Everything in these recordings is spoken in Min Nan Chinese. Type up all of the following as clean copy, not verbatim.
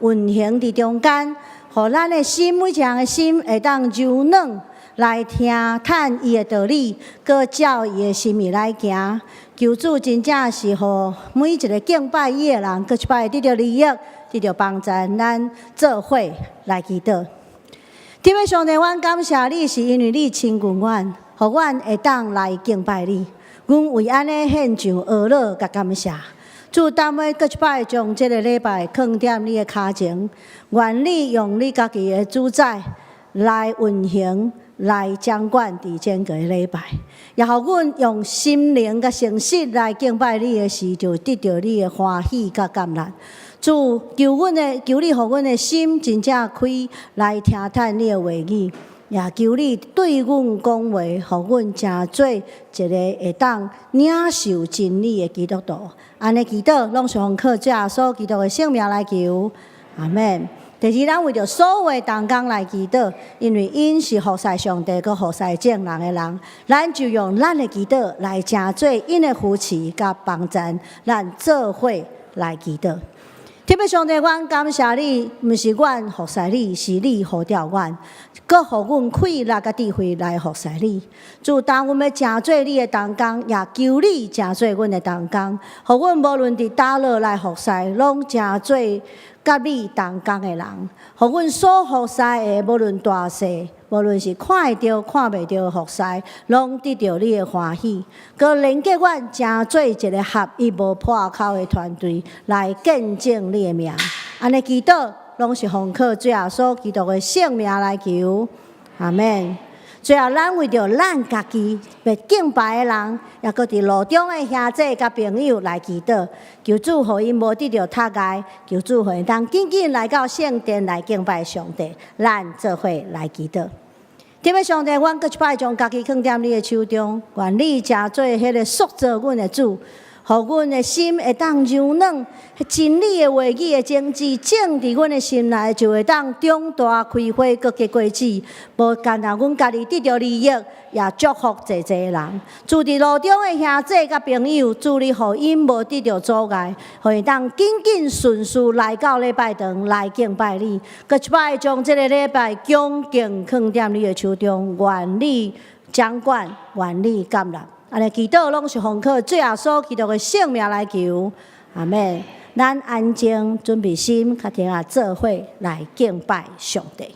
運行佇中間，予咱的心，每一個人的心會當柔軟來聽探伊的道理，閣照伊的心意來行。求主真正是予每一个敬拜伊的人，閣一擺得著利益，得著幫助，咱做伙來祈禱。天父上帝，阮感謝你，是因為你親近阮，予阮會當來敬拜你。阮為按呢獻上阿樂佮感謝。主，等欲閣一擺將這个禮拜囥佇你的跤前，願你用你家己的主宰來運行，來掌管佇整個禮拜，也予阮用心靈佮誠實來敬拜你的時，就得著你的歡喜佮感恩。主，求阮的，求你予阮的心真正開來聽探你的話語，也求你對阮講話，予阮成做一个會當領受真理的基督徒。按呢祈禱，攏是奉靠主耶穌基督的聖名來求，阿們。第二，咱為著所有同工來祈禱，因為𪜶是服侍上帝、閣服侍眾人的人，咱就用咱的祈禱來成做𪜶的扶持佮幫助，咱做伙來祈禱。天父上帝，阮感謝你，毋是阮服侍你，是你呼召阮，閣予阮氣力佮智慧來服侍你。主，當阮欲成做你的同工，也求你成做阮的同工，予阮無論佇佗落來服侍，攏成做佮你同工的人，予阮所服侍的，無論大細，無論是看會著、看袂著的服侍，攏得著你的歡喜。閣連結阮成做一个合一無破口的團隊，來見證你的名。按呢祈禱，攏是奉靠主耶穌基督的聖名來求，阿們。最後，咱為著咱家己欲敬拜的人，也閣佇路中的兄弟佮朋友來祈禱，求主予𪜶無得著窒礙，求主予𪜶當緊緊來到聖殿來敬拜上帝。咱做伙來祈禱。天父上帝，阮閣一擺將家己囥佇你的手中，願你成做彼个塑造阮的主，予阮的心會當柔軟，真理的話語的種子種佇阮的心內，就會當長大開花，閣結果子。無干焦阮家己得著利益，也祝福濟濟人。主，佇路中的兄弟佮朋友，主，你予𪜶無得著阻礙，予𪜶當緊緊順序來到禮拜堂來敬拜你。閣一擺將這个禮拜恭敬囥佇你的手中，願你掌管，願你接納。按呢祈禱攏是奉靠主耶穌基督的聖名來求，阿們。咱安靜準備心，較停仔做伙來敬拜上帝。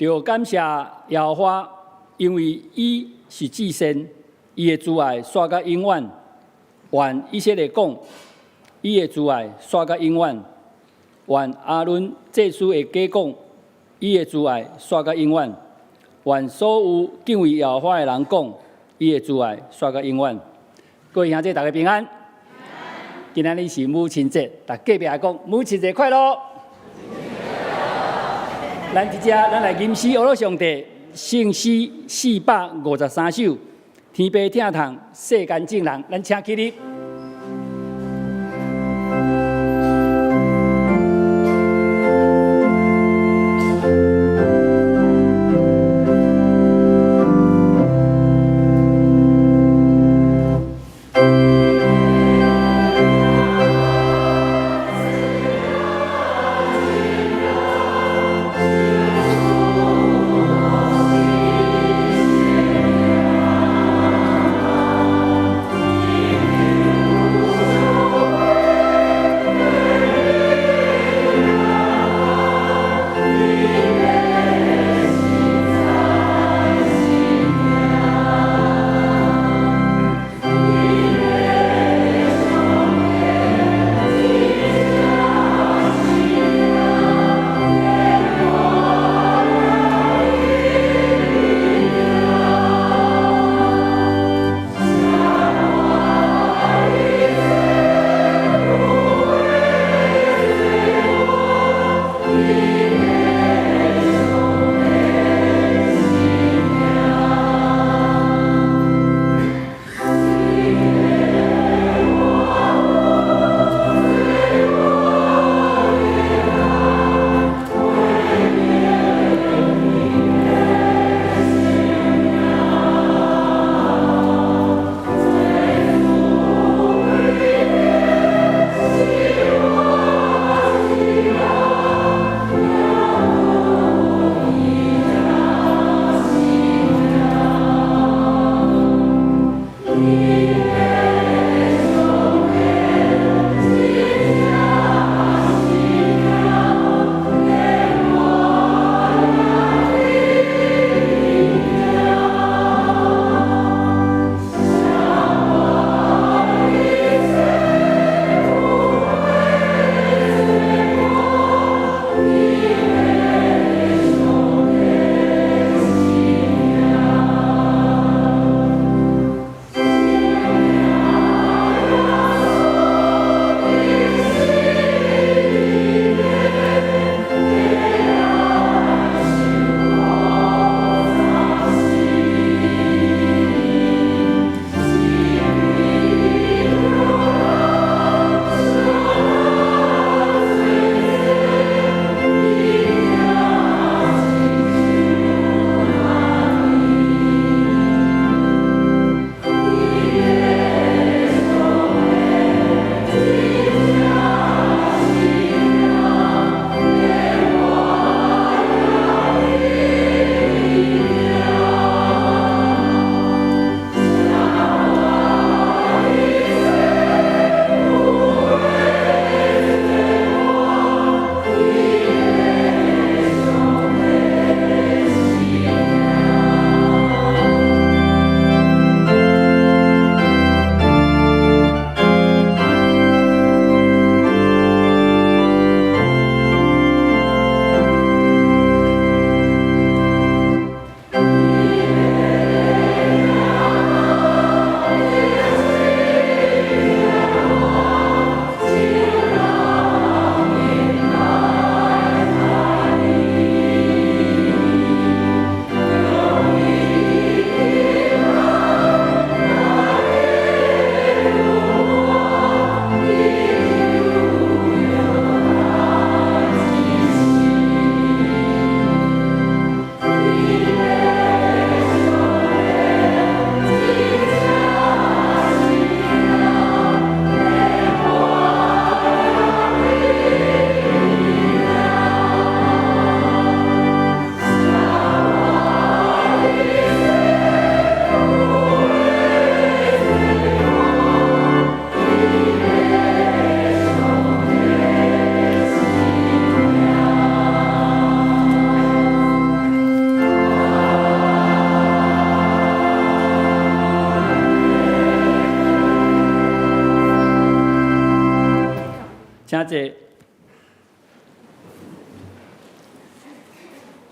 著感謝耶和華，因為伊是至善，伊的慈愛續到永遠。願以色列講，伊的慈愛續到永遠。願亞倫祭司的家講，伊的慈愛續到永遠。願所有敬畏耶和華的人講，伊的慈愛續到永遠。各位兄弟，大家平安。今仔日是母親節，逐隔壁講母親節快樂。咱佇遮，咱來吟詩學樂上帝聖詩453首，天父疼痛世間眾人，咱請起立。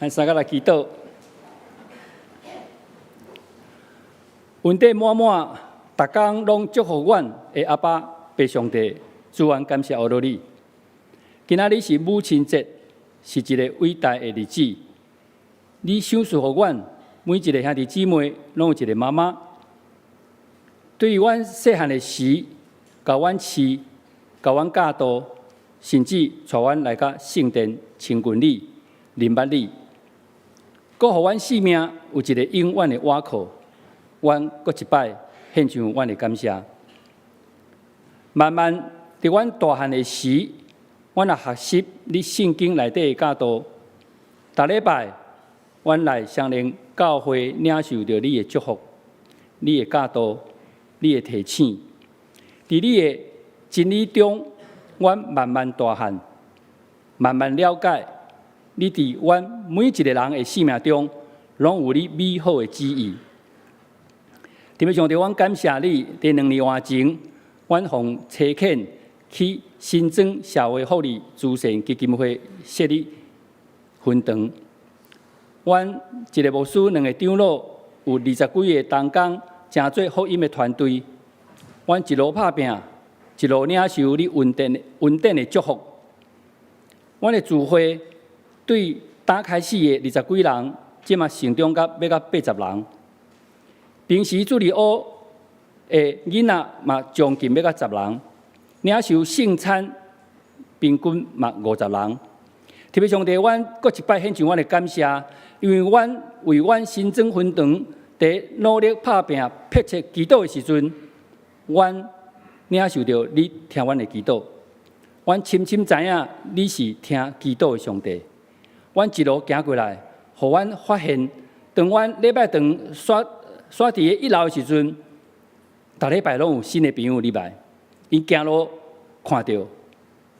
咱三個來祈禱。恩典滿滿，逐工攏祝福阮的阿爸父上帝，主，阮感謝阿羅你。今仔日是母親節，是一個偉大的日子。你賞賜予阮每一個兄弟姊妹，攏有一個媽媽。對於阮細漢的時，共阮飼，共阮教導，甚至帶阮來到聖殿親近你、認捌你，閣予阮性命有一個永遠的倚靠。阮閣一擺獻上阮的感謝。慢慢佇阮大漢的時，阮也學習你聖經內底的教導。逐禮拜，阮來雙連教會領受著你的祝福、你的教導、你的提醒。佇你的真理中，阮慢慢大漢，慢慢了解，你佇阮每一個人的生命中，攏有你美好的旨意。天父上帝，阮感謝你，佇2年外前，阮奉差遣去新莊社會福利慈善基金會設立分堂。阮一個牧師、兩個長老，有20幾個同工，成做福音的團隊。阮一路拍拚，一路領受你恩典的祝福。阮的聚會對打開始的20幾人，這馬成長到欲到80人。平時主日學的囡仔嘛，將近欲到10人，領受聖餐平均嘛50人。特別上帝，阮閣一擺獻上阮的感謝，因為阮為阮新莊分堂佇努力拍拚、迫切祈禱的時陣，阮領受著你聽阮的祈禱。阮深深知影你是聽祈禱的上帝。阮一路行過來，予阮發現，當阮禮拜堂煞煞佇咧一樓的時陣，逐禮拜攏有新的朋友入來，𪜶行路看著，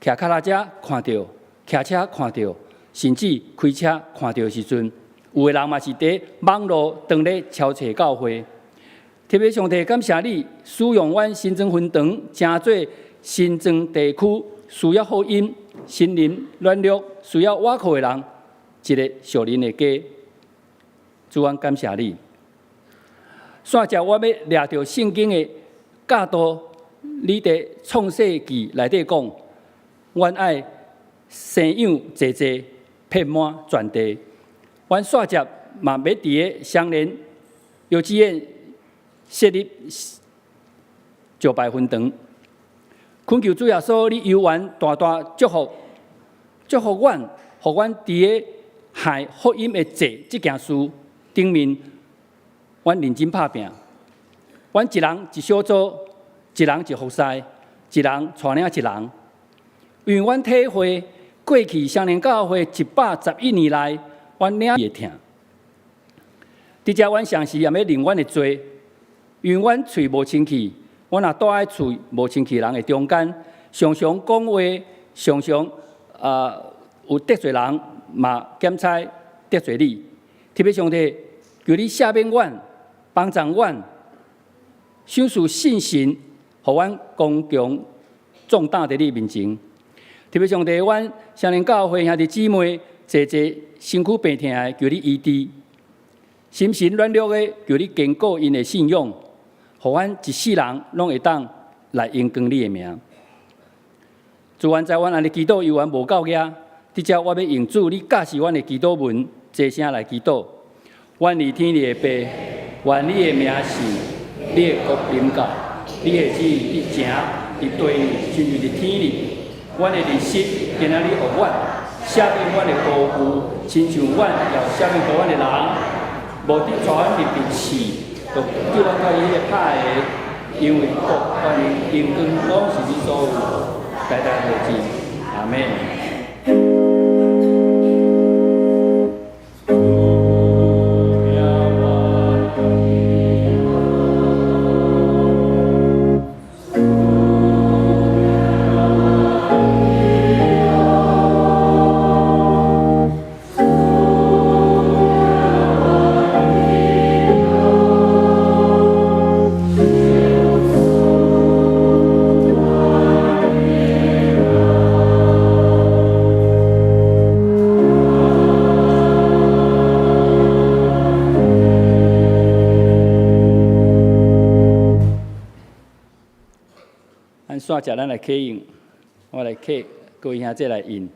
騎腳踏車看著，騎車看著，甚至開車看著的時陣，有的人嘛是佇網路當咧敲揣教會。特別上帝感謝你使用阮新莊分堂，成做新莊地區需要福音、心靈軟弱、需要倚靠的人一個屬靈的家。主，阮感謝你。煞接我欲掠著聖經的教導，你佇創世記內底講，阮愛生養濟濟，遍滿全地。阮煞接嘛欲佇咧雙連幼稚園設立石牌分堂，懇求主耶穌，你猶原大大祝福，祝福阮，予阮佇咧行福音的祭這件事頂面，阮認真拍拚。阮一人一小組，一人一服侍，一人帶領一人。因為阮體會過去雙連教會111年來，阮領會疼。佇遮阮常時也欲認阮的罪，因為阮喙無清氣，阮若住佇喙無清氣人的中間，常常講話，常常有得罪人，嘛檢采得罪你。特別上帝，求你赦免阮，幫助阮，賞賜信心，予阮剛強壯膽佇你面前。特別上帝，阮雙連教會兄弟姊妹，濟濟身軀病疼的，求你醫治；心神軟弱的，求你堅固𪜶的信仰，予阮一世人攏會當來榮光你的名。主，阮知阮按呢祈禱猶原無夠額，佇遮我欲用主你教示阮的祈禱文，齊聲來祈禱。阮佇天裡的父，願你的名聖，你的國臨到，你的旨意佇成佇地，親像佇天裡。阮的日食，今仔日予阮，赦免阮的過誤，親像阮也赦免過阮的人，無得帶阮入去試，就救阮脫離彼個歹的，因為國、權榮、榮光攏是你所有，代代無盡。阿們。煞接咱來啟用，我來啟各位兄弟來印，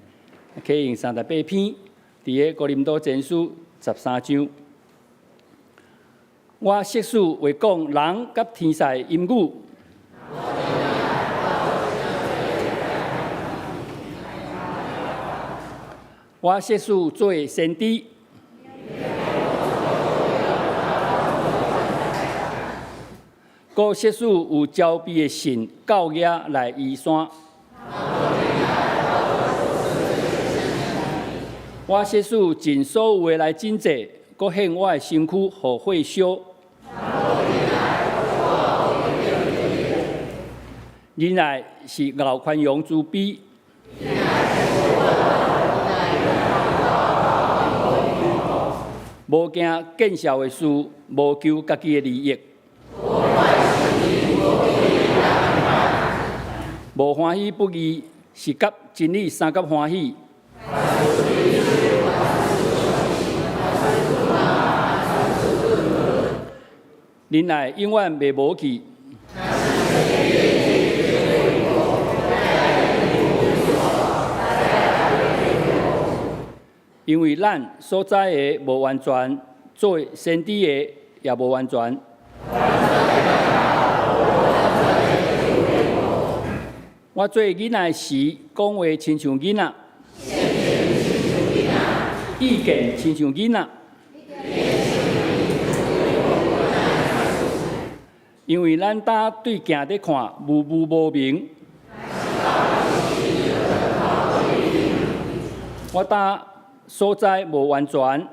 啟用38篇，佇个哥林多前書13章。我設使話講人佮天使的音語，我設使做先知，閣設使有招庇的神教額來移山。我設使盡所有的來賑濟，閣獻我的身軀予火燒。仁愛是熬寬容慈悲，無驚見笑的事，無求家己的利益，無歡喜不義，是佮真理相佮歡喜。忍耐永遠袂無去。因為咱所知的無完全，做先知的也無完全。我做囡仔時，講話親像囡仔，意見親像囡仔。因為咱呾對鏡咧看，霧霧無明。我呾所知無完全。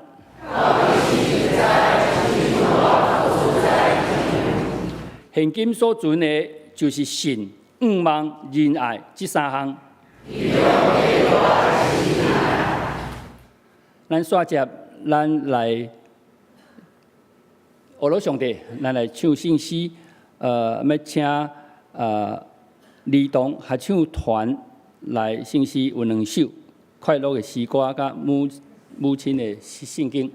現今所存的，就是信、向望、仁愛這三項。咱煞接，咱來學羅上帝，咱來唱聖詩。欲請兒童合唱團來聖詩有兩首快樂的詩歌，佮母親的聖經。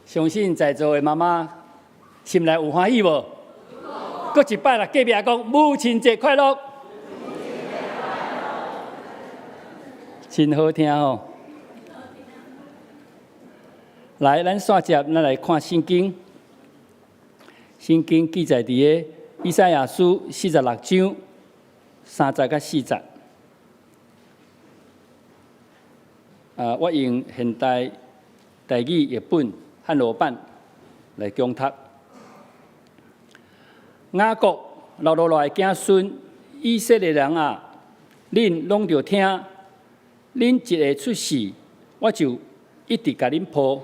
相信在座的媽媽心內有歡喜無？閣一擺啦，隔壁講母親節快樂，真好聽吼！來，咱煞接，咱來看聖經。聖經記載佇个以賽亞書46章3節到4節。啊，我用現代台語譯本漢羅版來講讀。雅各留落來的子孫以色列人啊，恁攏著聽，恁一下出世，我就一直共恁抱，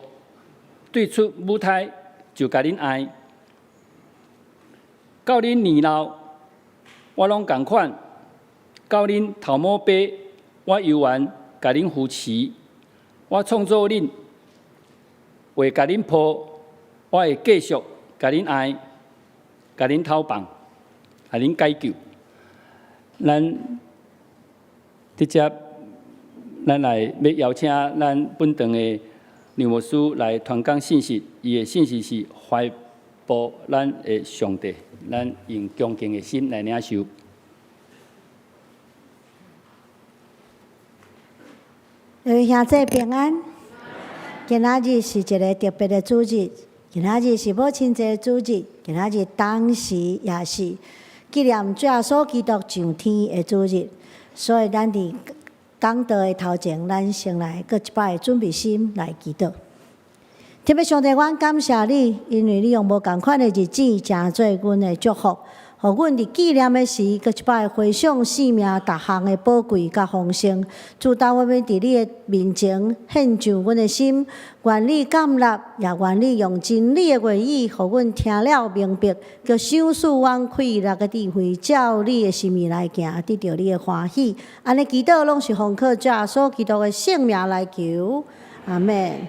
對出母胎就共恁愛，到恁年老，我攏仝款；到恁頭毛白，我猶原共恁扶持。我創造恁，會共恁抱，我會繼續共恁愛，共恁投放，共恁解救。咱直接，咱來欲邀請咱本堂的梁牧師來傳講信息，伊的信息是懷抱咱的上帝，咱用恭敬的心來領受。各位兄弟平安，今仔日是一个特別的主日，今仔日是母親節的主日，今仔日同時也是紀念主耶穌基督上天的主日，所以咱佇講道的頭前，咱先來閣一擺準備心來祈禱。天父上帝，阮感謝你，因為你用無仝款的日子，成做阮的祝福，予阮佇紀念的時，閣一擺回想生命逐項的寶貴佮豐盛。主當我欲佇你的面前獻上阮的心，願你甘納，也願你用真理的話語，予阮聽了明白，閣賞賜阮快樂的智慧，照你的心意來行，得著你的歡喜。按呢祈禱攏是奉靠主耶穌基督的聖名來求，阿們。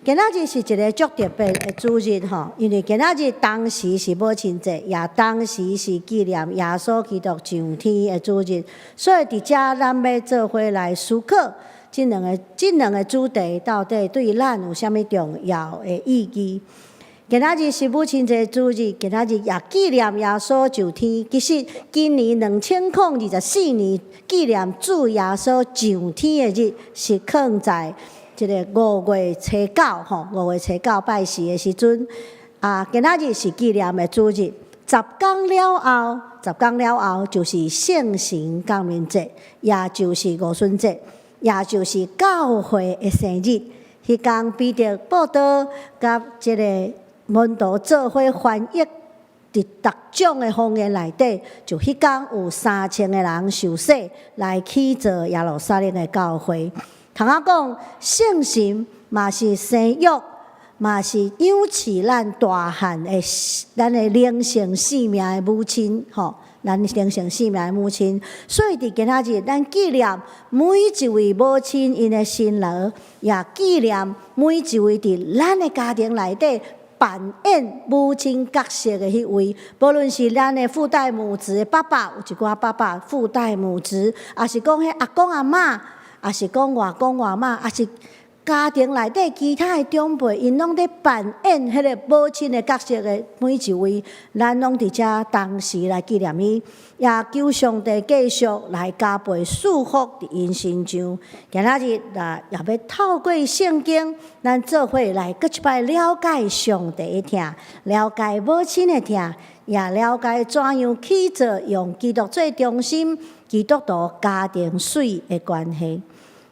今仔日是一个足特別的主日吼，因為今仔日同時是母親節，也同時是紀念耶穌基督上天的主日，所以佇遮咱欲做伙來思考這兩個主題到底對咱有啥物重要的意義。今仔日是母親節主日，今仔日也紀念耶穌上天。其實今年2024年紀念主耶穌上天的日，是囥在這个5月初九吼，5月初九拜四的時陣，啊，今仔日是紀念的主日。10天了後，10天了後就是聖神降臨節，也就是五旬節，也就是教會的生日。彼工彼得報道佮這个門徒做伙翻譯佇逐種的方言內底，就彼工有3000個人受洗來起造耶路撒冷的教會。通仔講，聖神嘛是生育，嘛是養飼咱大漢的、咱的靈性生命的母親，吼，咱靈性生命的母親。所以佇今仔日，咱紀念每一位母親𪜶的辛勞，也紀念每一位佇咱的家庭內底扮演母親角色的彼位，無論是咱的父代母職的爸爸，有一寡爸爸父代母職，抑是講彼阿公阿嬤，抑是講外公外媽，抑是家庭內底其他的長輩，𪜶攏咧扮演彼個母親的角色的每一位，咱攏佇遮同時來紀念伊，也求上帝繼續來加倍賜福佇𪜶身上。今仔日也欲透過聖經，咱做伙來閣一擺了解上帝的疼，了解母親的疼，也了解怎樣去做用基督做中心，基督徒家庭媠的關係。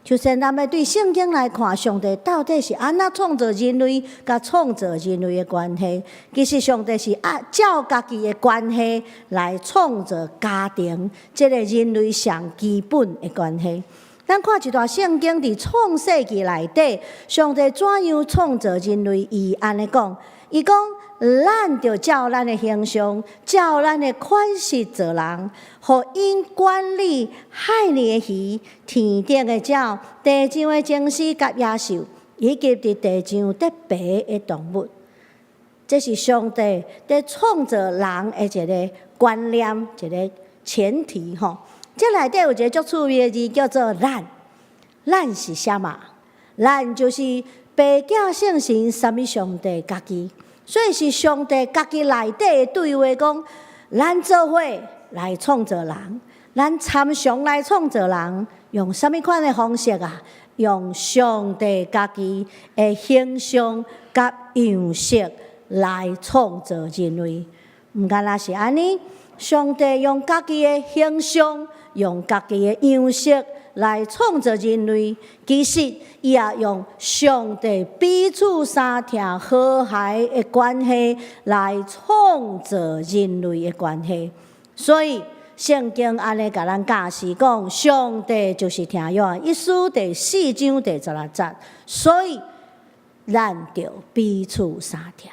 首先，咱欲對聖經來看，上帝到底是按怎創造人類，佮創造人類的關係。其實，上帝是按照家己的關係來創造家庭，這個人類上基本的關係。咱看一段聖經，佇創世記內底，上帝怎樣創造人類？伊按呢講，伊講：咱著照咱的形象，照咱的款式造人，予𪜶管理海裡的魚、天頂的鳥、地上的螽斯佮野獸，以及佇地上咧爬的動物。這是上帝佇創造人的一个觀念，一个前提吼。這內底有一个足趣味的字，叫做“咱”。咱是啥物？咱就是父囝聖神啥物上帝家己，所以是上帝家己內底的對話講，咱做伙來創造人，咱參詳來創造人，用啥物款的方式啊？用上帝家己的形象佮樣式來創造人類。毋干焦是按呢，上帝用家己的形象，用家己的樣式來創造人類。其實，伊也用上帝彼此相疼和諧的關係來創造人類的關係。所以，聖經按呢共咱教示講，上帝就是疼。約翰一書第四章第十六節。所以，咱著彼此相疼。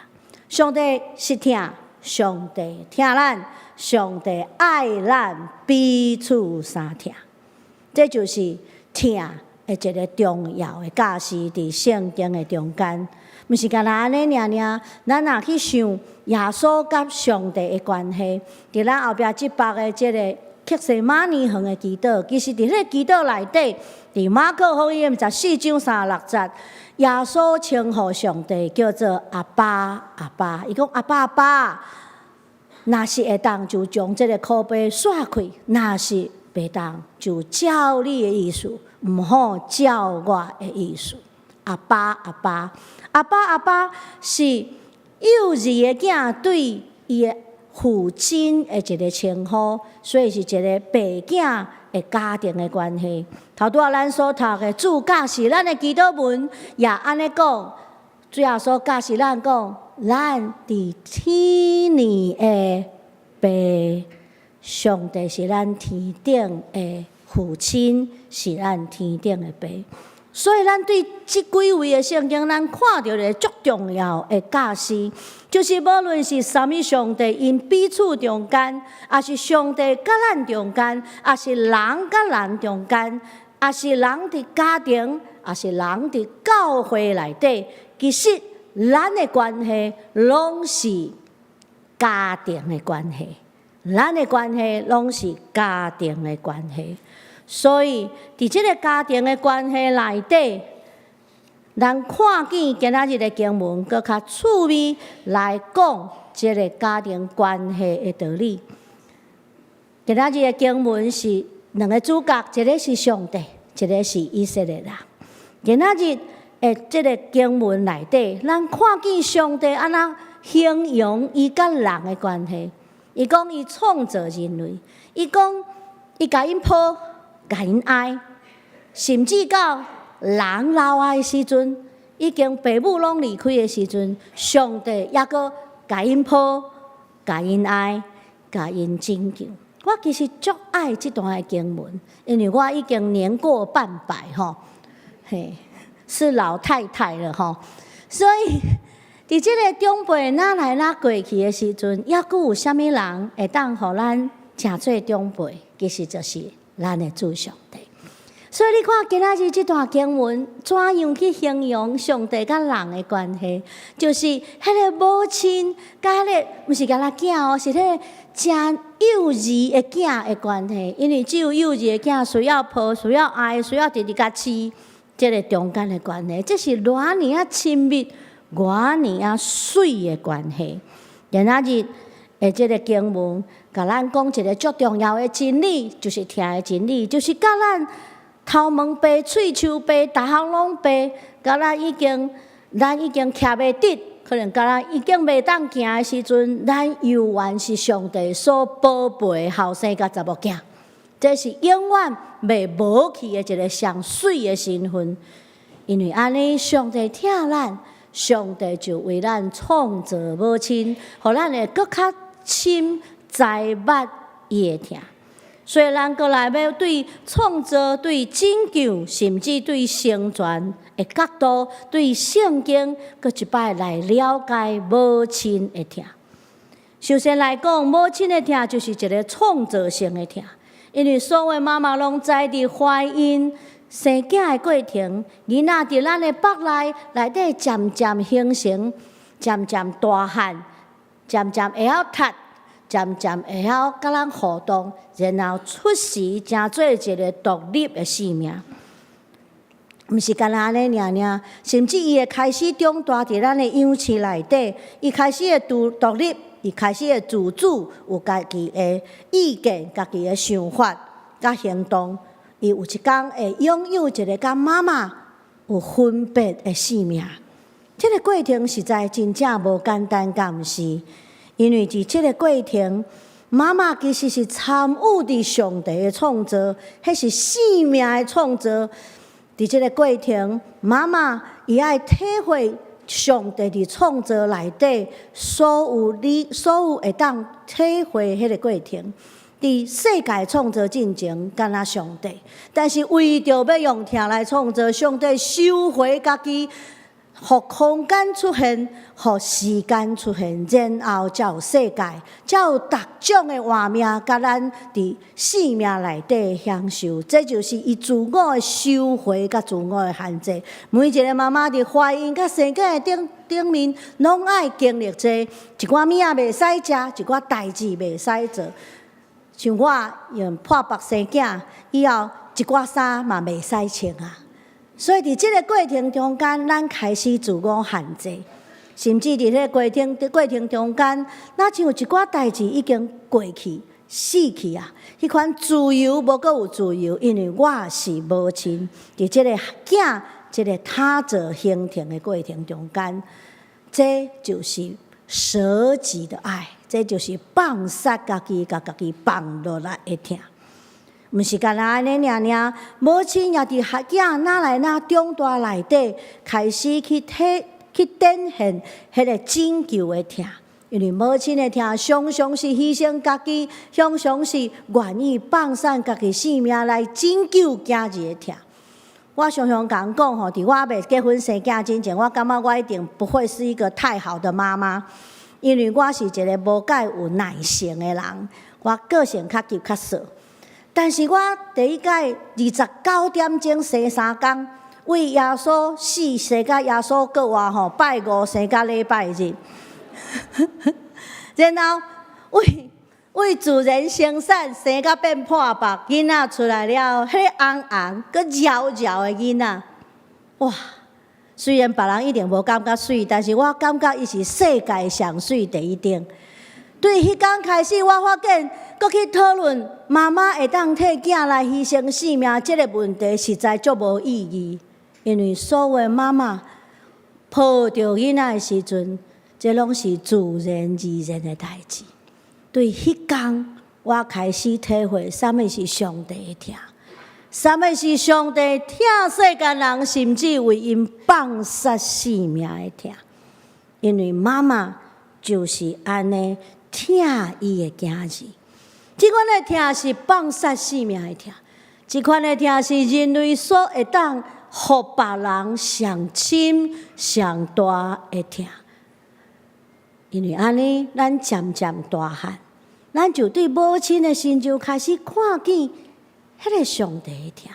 上帝是疼，上帝疼咱，上帝愛咱彼此相疼。這就是疼的一个重要的教示，佇聖經的中間，毋是干焦按呢爾爾。咱若去想耶穌佮上帝的關係，佇咱後壁這幅的這个客西馬尼園的祈禱，其實佇彼个祈禱內底，佇馬可福音14章36節，耶穌稱呼上帝叫做阿爸阿爸，伊講阿爸阿爸，若是會當就將這个苦杯煞開，若是袂當就照你的意思，毋好照我的意思。阿爸阿爸，阿爸阿爸是幼稚的囝對伊的父親的一个稱呼，所以是一个爸囝的家庭的關係。頭拄仔咱所讀的主教示咱的祈禱文也按呢講，主耶穌教示咱講，咱佇天裡的父，上帝是咱天頂的父親，是咱天頂的爸。所以，咱對這幾位的聖經，咱看著一个足重要的教示，就是無論是啥物上帝𪜶彼此中間，抑是上帝佮咱中間，抑是人佮人中間，抑是人佇家庭，抑是人佇教會內底，其實咱的關係攏是家庭的關係，咱的關係攏是家庭的關係。所以，佇這个家庭的關係內底，咱看見今仔日的經文，閣較趣味來講這个家庭關係的道理。今仔日的經文是兩个主角，一个是上帝，一个是以色列人。今仔日的這个經文內底，咱看見上帝按怎形容伊佮人的關係。伊講伊創造人類，伊講伊共𪜶抱，共𪜶愛，甚至到人老啊的時陣，已經爸母攏離開的時陣，上帝猶閣共𪜶抱，共𪜶愛，共𪜶拯救。我其實足愛這段的經文，因為我已經年過半百吼，嘿，是老太太了吼，所以佇這个長輩哪來哪過去的時陣，猶閣有啥物人會當予咱成做長輩？其實就是咱的主上帝。所以你看今仔日這段經文，怎樣去形容上帝佮人的關係？就是彼个母親佮彼个，毋是干焦囝哦，是彼个誠幼稚的囝的關係。因為只有幼稚的囝需要抱、需要愛、需要直直共飼，這个中間的關係，這是偌爾仔親密、偌爾仔媠的關係。今仔日的這个經文，共咱講一个足重要的真理，就是疼的真理，就是佮咱頭毛白、喙鬚白、逐項攏白，佮咱已經徛袂直，可能佮咱已經袂當行的時陣，咱猶原是上帝所寶貝的後生佮查某囝，這是永遠袂無去的一个上媠的身份。因為按呢，上帝疼咱，上帝就為咱創造母親，予咱會閣較深知捌伊的疼。所以，咱閣來欲對創造、對拯救，甚至對成全的角度，對聖經，閣一擺來了解母親的疼。首先來講，母親的疼就是一个創造性的疼，因為所有媽媽攏知佇懷孕生囝的過程，囡仔佇咱的腹內內底漸漸形成，漸漸大漢，漸漸會曉讀，漸漸會曉佮咱互動，然後出世成做一个獨立的生命。毋是干焦按呢爾爾，甚至伊會開始長大佇咱的養飼內底，伊開始會獨立，伊開始會自主，有家己的意見、家己的想法佮行動。伊有一工會擁有一个佮媽媽有分別的生命。這个過程實在真正無簡單，敢毋是？因為佇這个過程，媽媽其實是參與佇上帝的創造，彼是生命的創造。佇這个過程，媽媽伊愛體會上帝佇創造內底所有你所有會當體會彼个過程。佇世界創造進前，敢若上帝，但是為著欲用疼來創造，上帝收回家己，予空間出現，予時間出現，然後才有世界，才有逐種的活命，佮咱佇生命內底享受。這就是伊自我的收回，佮自我的限制。每一个媽媽佇懷孕佮生囝的頂面，攏愛經歷這一寡物仔袂使食，一寡代誌袂使做。像我用破腹生囝以後，一寡衫嘛袂使穿啊。所以佇這个過程中間，咱開始自我限制，甚至佇彼個過程中間，若像有一寡代誌已經過去、死去啊。彼款自由無閣有自由，因為我是母親，佇這个囝、這个他者形成的過程中間，這就是捨己的愛，這就是放殺家己、共家己放落來的疼。毋是干焦按呢爾爾，母親也佇囝若來若長大內底，開始去展現彼个拯救的疼。因為母親的疼常常是犧牲家己，常常是願意放捨家己性命來拯救囝兒的疼。我常常共人講吼，佇我未結婚生囝之前，我感覺我一定不會是一個太好的媽媽，因為我是一个無蓋有耐性的人，我個性較急較燥。但是我第一擺29點鐘生3工，為耶穌死生甲耶穌閣活吼，拜五生甲禮拜日，然後為自然生產生甲變破腹，囡仔出來了，彼个紅紅閣搖搖的囡仔，哇！雖然別人一定無感覺媠，但是我感覺伊是世界上媠第一等。對彼工開始，我發現，閣去討論媽媽會當替囝來犧牲性命這个問題，實在足無意義。因為所有媽媽抱著囡仔的時陣，這攏是自然而然的代誌。對彼工，我開始體會啥物是上帝的疼，啥物是上帝疼世間人，甚至為𪜶放殺性命的疼。因為媽媽就是按呢疼伊的囝兒，這款的疼是放殺性命的疼，這款的疼是人類所會當予別人上深上大的疼。因為按呢，咱漸漸大漢，咱就對母親的身上開始看見彼个上帝的疼。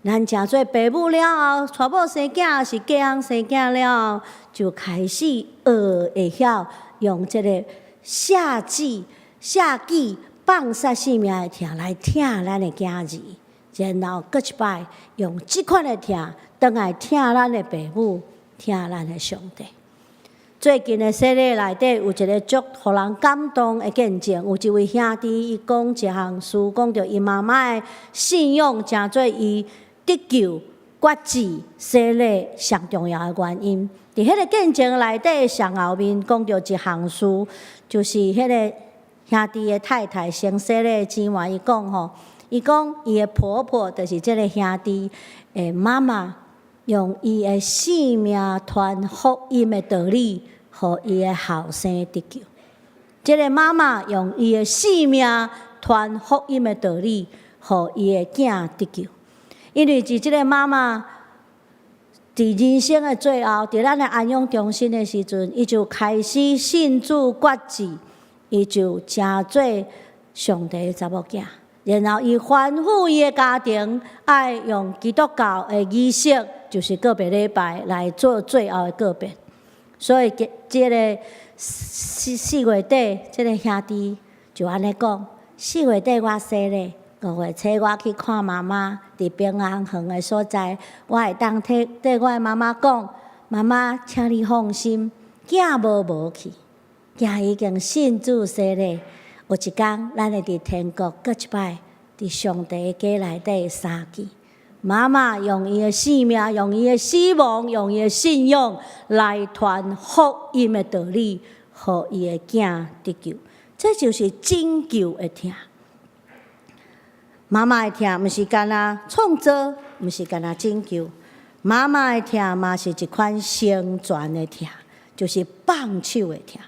咱成做爸母了後，娶某生囝，抑是嫁翁生囝了後，就開始學會曉用這个捨己放殺性命的疼來疼咱的囝兒，然後閣一擺用這款的疼，轉來疼咱的爸母，疼咱的上帝。最近的洗禮內底有一个足予人感動的見證，有一位兄弟伊講一項事，講著伊媽媽的信仰，成做伊得救、決志、洗禮上重要的原因。佇彼个見證內底上後面講著一項事，就是彼个兄弟的太太先洗禮的姊妹，伊講吼，伊講伊的婆婆就是這个兄弟的媽媽，用伊的性命傳福音的道理，予伊的後生得救。這个媽媽用伊的性命傳福音的道理，予伊的囝得救。因為佇這个媽媽佇人生的最後，佇咱的安養中心的時陣，伊就開始信主決志，伊就成做上帝的查某囝。然後伊吩咐伊的家庭，愛用基督教的儀式，就是告別禮拜來做最後的告別。所以，這个4月底，這个兄弟就按呢講：4月底我洗禮， 5月初我去看媽媽，佇平安園的所在，我會當替對我的媽媽講：媽媽，請你放心，囝無無去，囝已經信主洗禮。有一工，咱會佇天國閣一擺，佇上帝的家內底相見。媽媽用伊的性命，用伊的死亡，用伊的信仰來傳福音的道理，予伊的囝得救。這就是拯救的疼。媽媽的疼，毋是干焦創造，毋是干焦拯救。媽媽的疼嘛是一款成全的疼，就是放手的疼。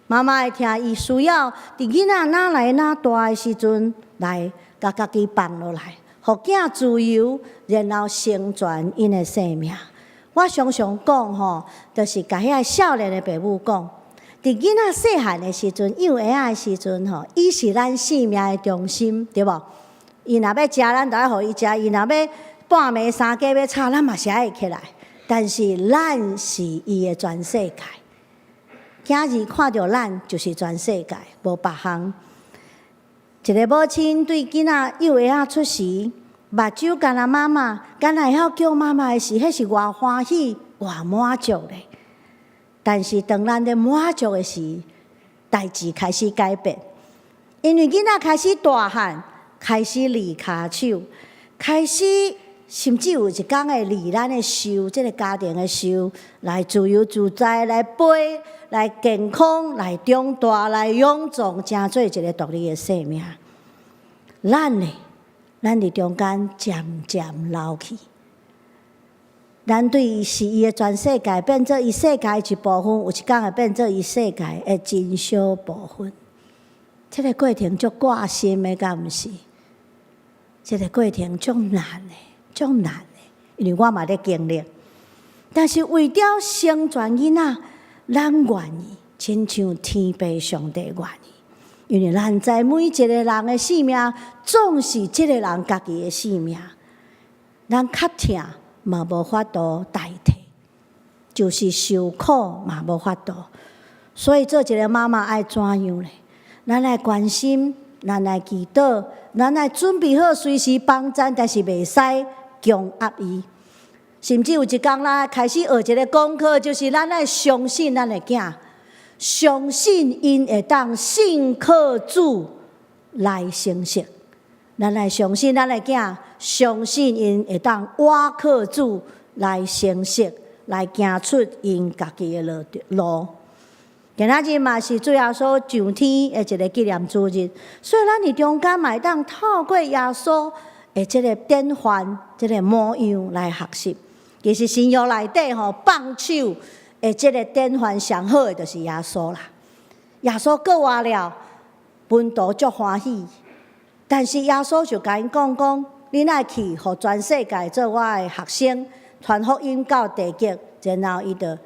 媽媽的疼，伊需要佇囡仔若來若大的時陣，來共家己放落來，予囝自由，然後成全𪜶的生命。我常常講吼，就是共遐少年的爸母講，佇囡仔細漢的時陣，幼嬰仔的時陣吼，伊是咱生命的中心，對無？伊若欲食，咱就愛予伊食；伊若欲半暝三更欲吵，咱嘛是愛起來。但是咱是伊的全世界，囝兒看著咱就是全世界，無別項。一个母親對囡仔幼嬰仔出時，目睭干焦媽媽，敢若會曉叫媽媽的時，彼是偌歡喜、偌滿足的。但是當咱咧滿足的時，代誌開始改變，因為囡仔開始大漢，開始離跤手，開始甚至有一工會離咱的樹，這个家庭的樹，來自由自在來飛，來健康，來長大，來勇壯，成做一个獨立的生命。咱呢，咱佇中間漸漸老去。咱對伊是伊的全世界，變做伊世界一部分，有一工會變做伊世界的真小部分。這个過程足掛心的，敢毋是？這个過程足難的，足難的，因為我嘛咧經歷。但是為著成全囡仔，咱願意，親像天父上帝願意，因為咱知每一個人的性命，總是這个人家己的性命。咱較疼嘛無法度代替，就是受苦嘛無法度。所以做一個媽媽愛怎樣咧？咱愛關心，咱愛祈禱，咱愛準備好隨時幫贊，但是袂使強壓伊。甚至有一工，咱開始學一个功課，就是咱愛相信咱的囝，相信𪜶會當信靠主來成熟。咱愛相信咱的囝，相信𪜶會當倚靠主來成熟，來行出𪜶家己的路路。今仔日嘛是主耶穌上天的一个紀念主日，所以咱佇中間嘛會當透過耶穌的這个典範、這个模樣來學習。其實新約內底吼放手的這个典範上好的就是耶穌啦。耶穌復活了，門徒足歡喜，但是耶穌就共𪜶講講：恁愛去，予全世界做我的學生，傳福音到地極，然後伊就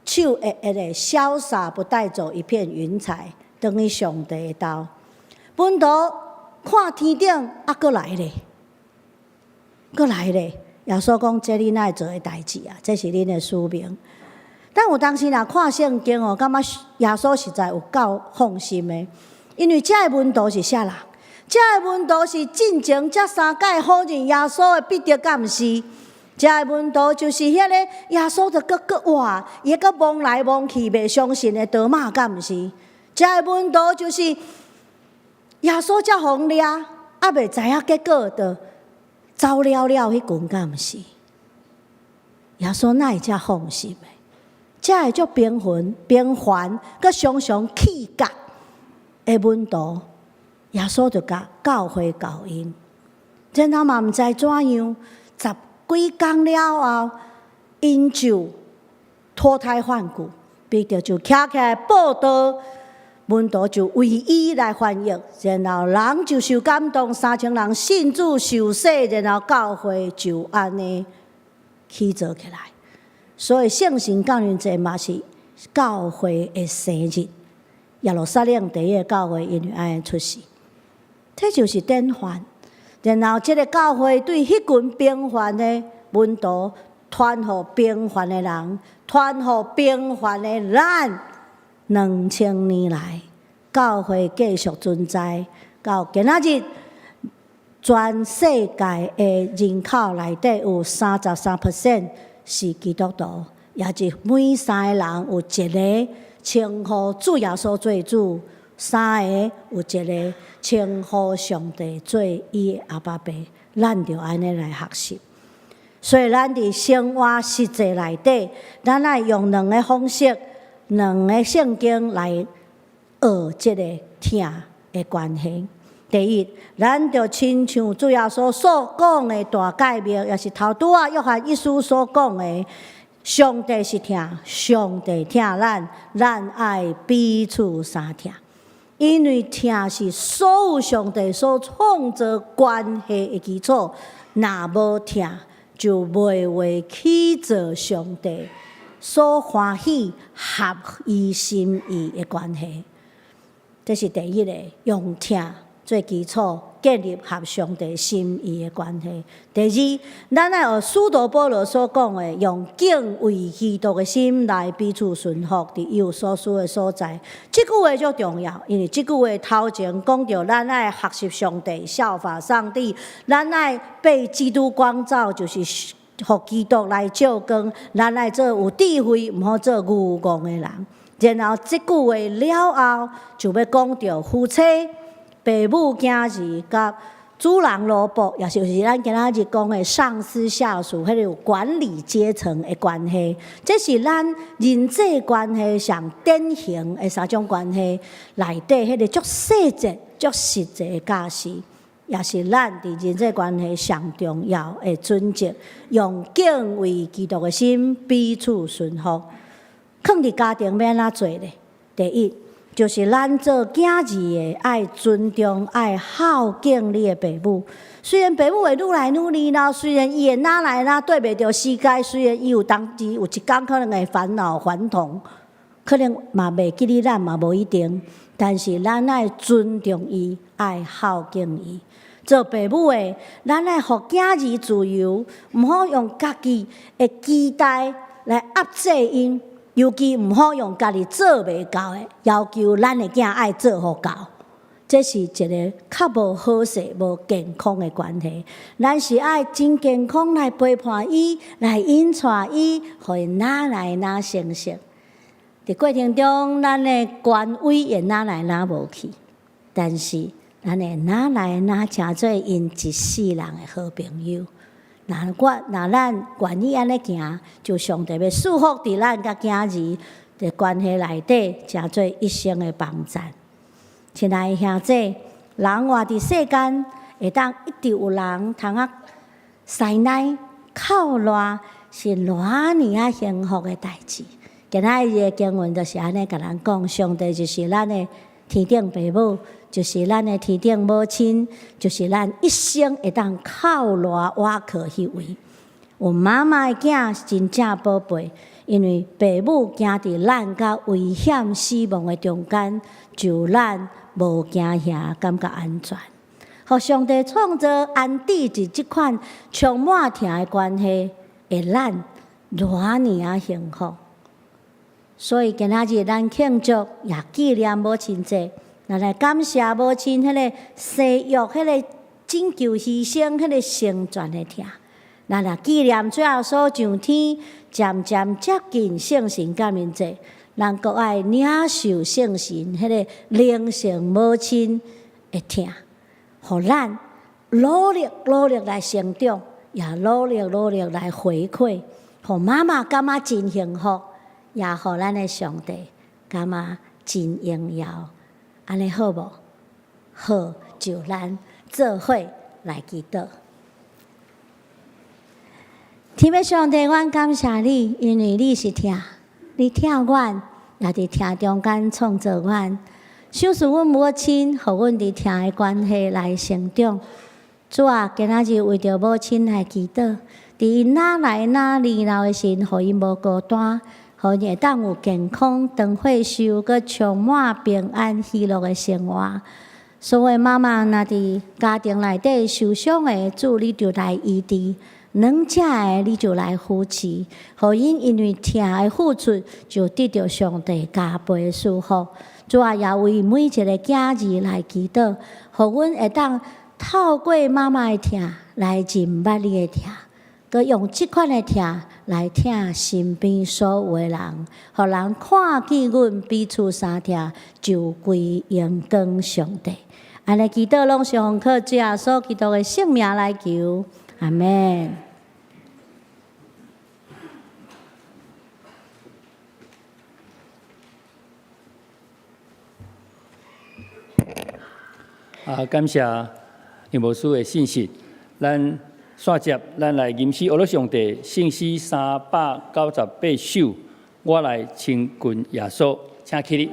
手會會的瀟灑，不帶走一片雲彩，轉去上帝的兜。門徒看天頂，啊，閣來咧，閣來咧。耶穌講：這恁愛做的代誌啊，這是恁的使命。但有當時若看聖經哦，感覺耶穌實在有夠放心的，因為這个門徒是啥人？這个門徒是進前這三擺否認耶穌的彼得，敢毋是？這个門徒就是彼个耶穌就閣閣活，伊閣摸來摸去，袂相信的多馬，敢毋是？這个門徒就是耶穌才予𪜶掠，猶未知影結果，就走了了彼群，敢毋是？耶穌哪會遮放心的？這个足平凡、平凡，閣常常氣角的門徒，耶穌就共教會交𪜶，然後嘛毋知怎樣，十幾工了後，𪜶就脫胎換骨，彼得就徛起來報道，門徒就為伊來翻譯，然後人就受感動，3000人信主受洗，然後教會就按呢起造起來。所以聖神降臨節嘛是教會的生日，耶路撒冷第一个教會因為按呢出世，這就是典範。然後這个教會對彼群平凡的門徒，傳予平凡的人，傳予平凡的咱，2000年來，教會繼續存在，到今仔日，全世界的人口內底有33% 是基督徒，也就是每三個人有一個稱呼主耶穌做主，三個有一個稱呼上帝做伊的阿爸父，咱著按呢來學習。所以咱佇生活實際內底，咱愛用兩个方式、兩个聖經來學這个疼的關係。第一，咱著親像主耶穌所講的大誡命，也是頭拄仔約翰一書所講的，上帝是疼，上帝疼咱，咱愛彼此相疼。因為疼是所有上帝所創造關係的基礎，若無疼，就袂話去做上帝所歡喜合伊心意的關係。這是第一个，用疼做基礎，建立合上帝心意的關係。第二，咱愛學使徒保羅所講的，用敬畏基督的心來彼此順服，佇伊有所屬的所在。這句話足重要，因為這句話頭前講著咱愛學習上帝，效法上帝，咱愛被基督光照，就是予基督來照光，咱愛做有智慧，毋好做愚戇的人。然後這句話了後，就欲講著夫妻、爸母、囝兒佮主人奴僕，也就是咱今仔日講的上司下屬，彼个有管理階層的關係。這是咱人際關係上典型的三種關係內底，彼个足細節、足實際的教示，也是咱佇人際關係上重要的準則。用敬畏基督的心彼此順服。囥佇家庭欲按怎做咧？第一，就是咱做囝兒的愛尊重、愛孝敬你的爸母。雖然爸母會愈來愈年老，雖然伊會哪來哪對袂著時間，雖然伊有當時有一工可能會煩惱煩痛，可能嘛袂記得咱嘛無一定。但是咱愛尊重伊，愛孝敬伊。做爸母的，咱愛予囝兒自由，毋好用家己的期待來壓制𪜶。尤其毋好用家己做袂到的要求，咱的囝愛做予到。這是一个較無好勢、無健康的關係。咱是愛真健康來陪伴伊，來引帶伊，予伊哪來哪成熟。佇過程中，咱的權威會哪來哪無去，但是咱會哪來哪成做𪜶一世人的好朋友。若我若咱願意按呢行，就上帝欲賜福佇咱佮囝兒的關係內底，成做一生的幫贊。親愛的兄弟，人活佇世間，會當一直有人通仔師奶哭賴，是偌爾仔幸福的代誌。今仔日的經文就是按呢共咱講，上帝就是咱的天頂爸母，就是咱的天頂母親，就是咱一生會當靠賴倚靠彼位。有媽媽的囝真正寶貝，因為爸母行佇咱佮危險死亡的中間，就咱無驚嚇，感覺安全。予上帝創造安置佇這款充滿疼的關係，的咱偌爾仔幸福。所以今仔日咱慶祝也紀念母親節，咱來感謝母親彼个生育、彼个拯救犧牲、彼个成全的疼。咱來紀念主耶穌上天，漸漸接近聖神降臨節，咱閣愛領受聖神彼个靈性母親的疼，予咱努力努力來成長，也努力努力來回饋，予媽媽感覺真幸福，也予咱的上帝感覺真榮耀。按呢好無？好，就咱做伙來祈禱。天父上帝，阮感謝你，因為你是疼，你疼阮，也佇疼中間創造阮。賞賜阮母親，予阮佇疼的關係來成長。主啊，今仔日為著母親來祈禱，佇𪜶哪來哪年老的時，予𪜶無孤單，予𪜶會當有健康、長歲壽，閣充滿平安喜樂的生活。所有媽媽若佇家庭內底受傷的，主你就來醫治；軟弱的，你就來扶持，予𪜶因為疼的付出，就得著上帝加倍的祝福。主啊，也為每一个囝兒來祈禱，予阮會當透過媽媽的疼來認捌你的疼，閣用這款的疼來疼身邊所有的人，予人看見阮彼此相疼，就歸榮光上帝。按呢祈禱攏是奉靠主耶穌基督的聖名來求，阿們。啊，感謝楊牧師的信息，咱煞接，咱來吟詩，學樂上帝聖詩398首，我來親近耶穌，請起立。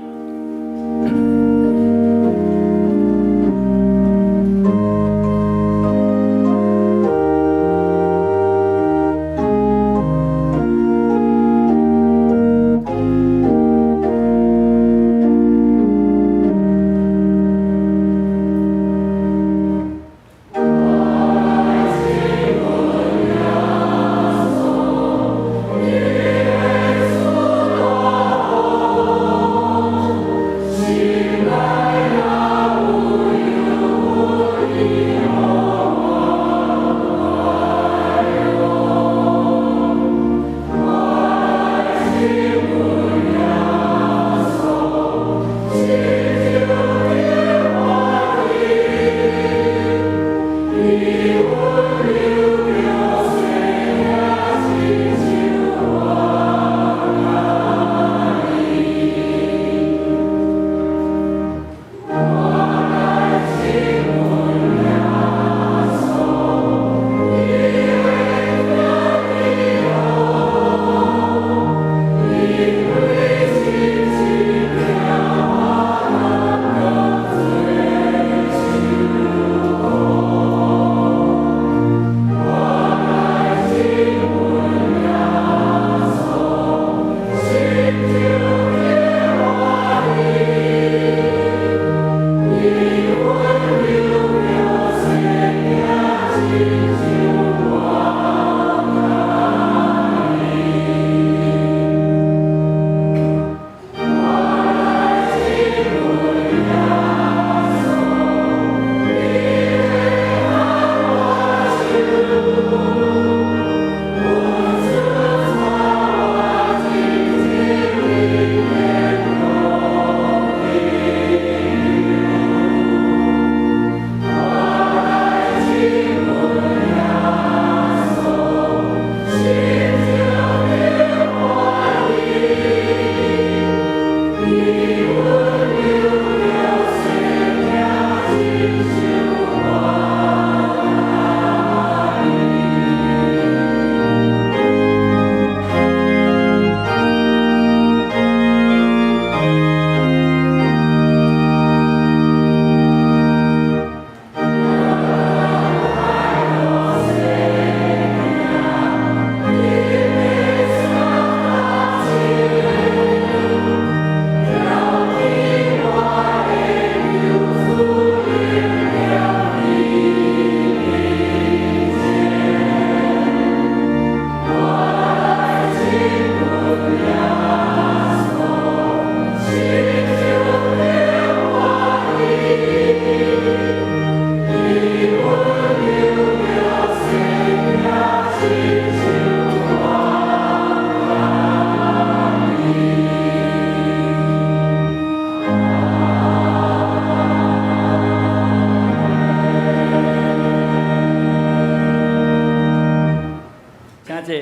請坐。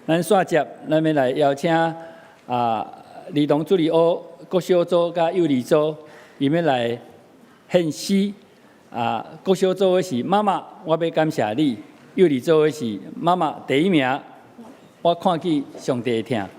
咱煞接，咱欲來邀請兒童主日學國小組佮幼兒組，𪜶欲來獻詩。國小組的是媽媽，我欲感謝你；幼兒組的是媽媽第一名，我看見上帝的疼。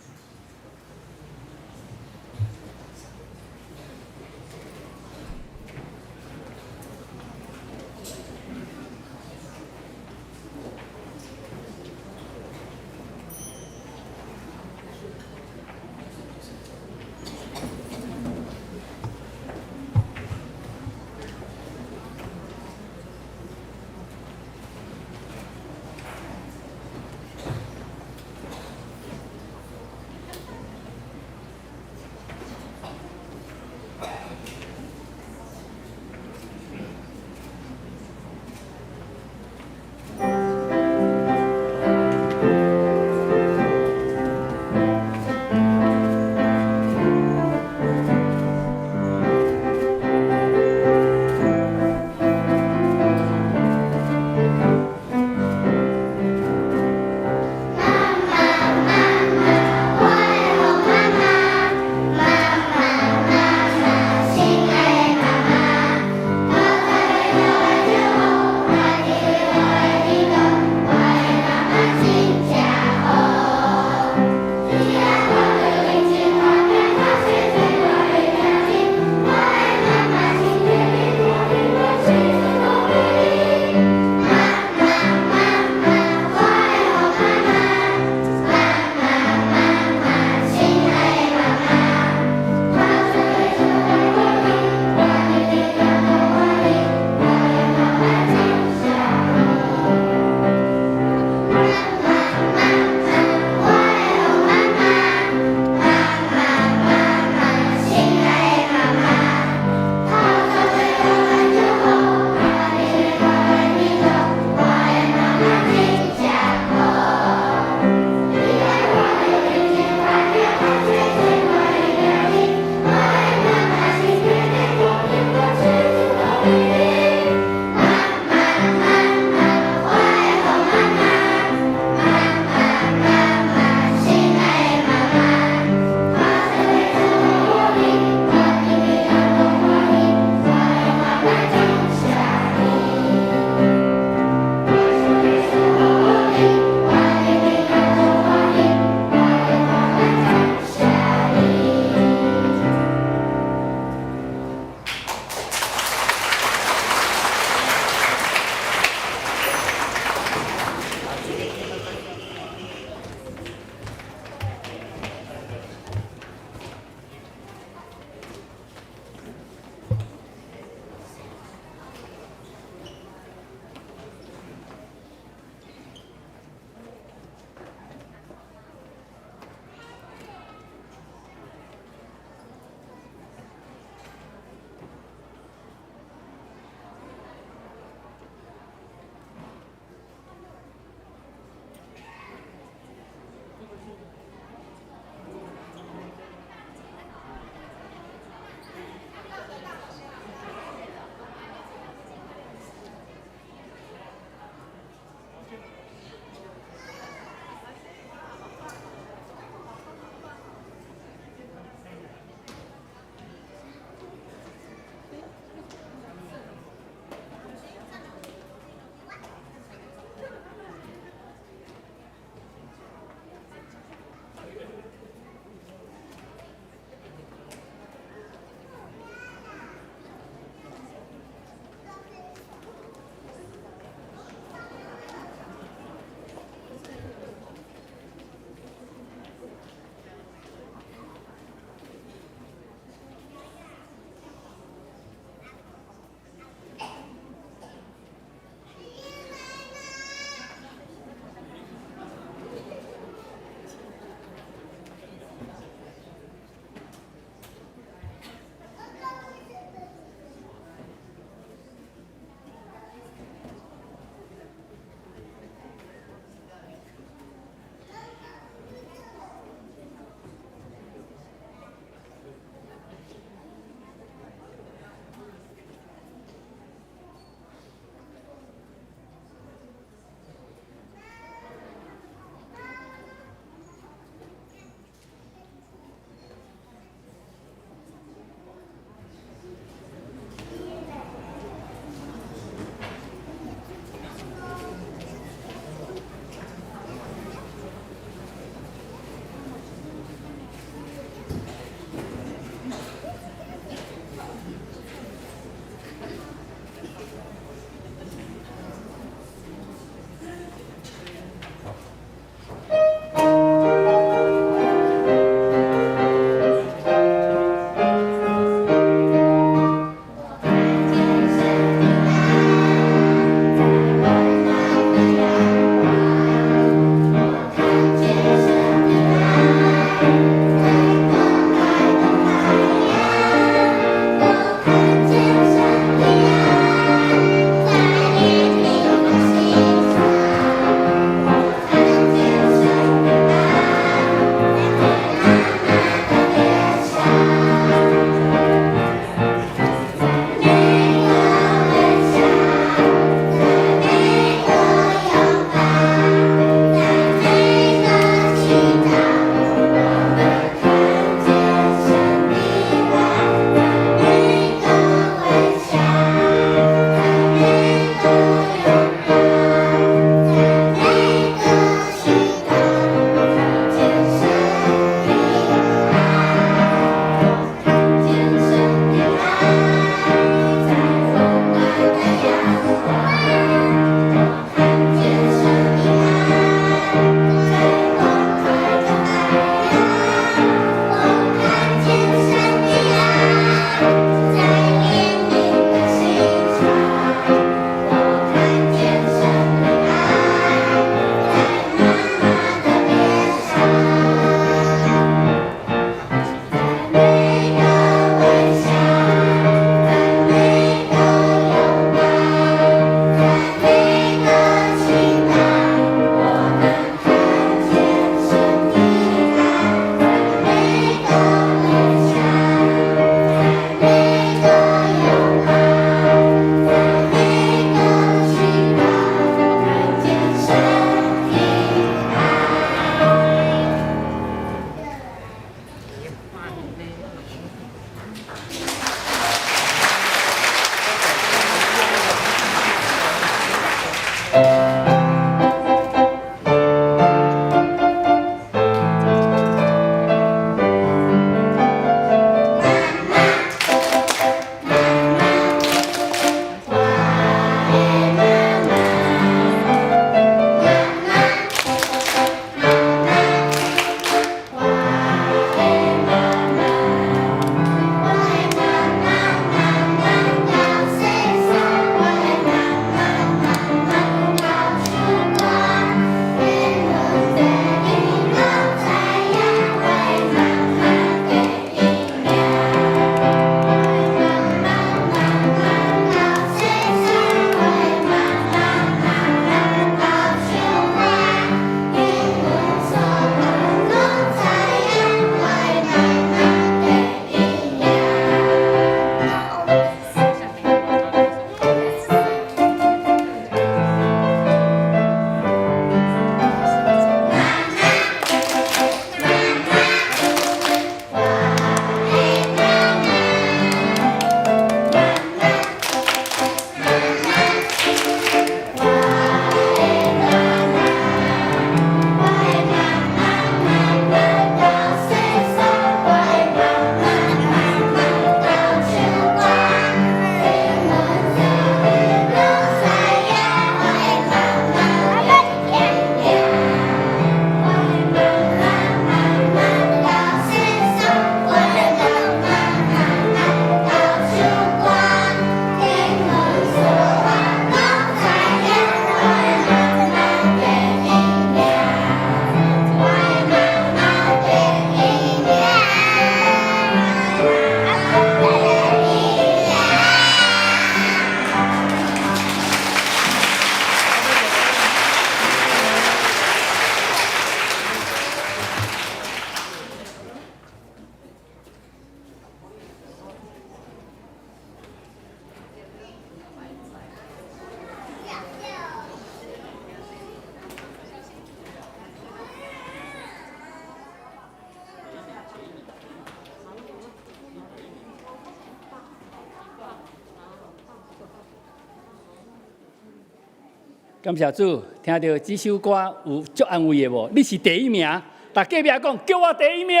感謝主，聽著這首歌有足安慰的無？你是第一名，逐隔壁講叫我第一名。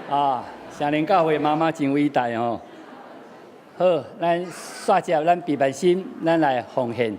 啊，聖靈教會媽媽真偉大哦。好，咱煞接咱備辦心，咱來奉獻。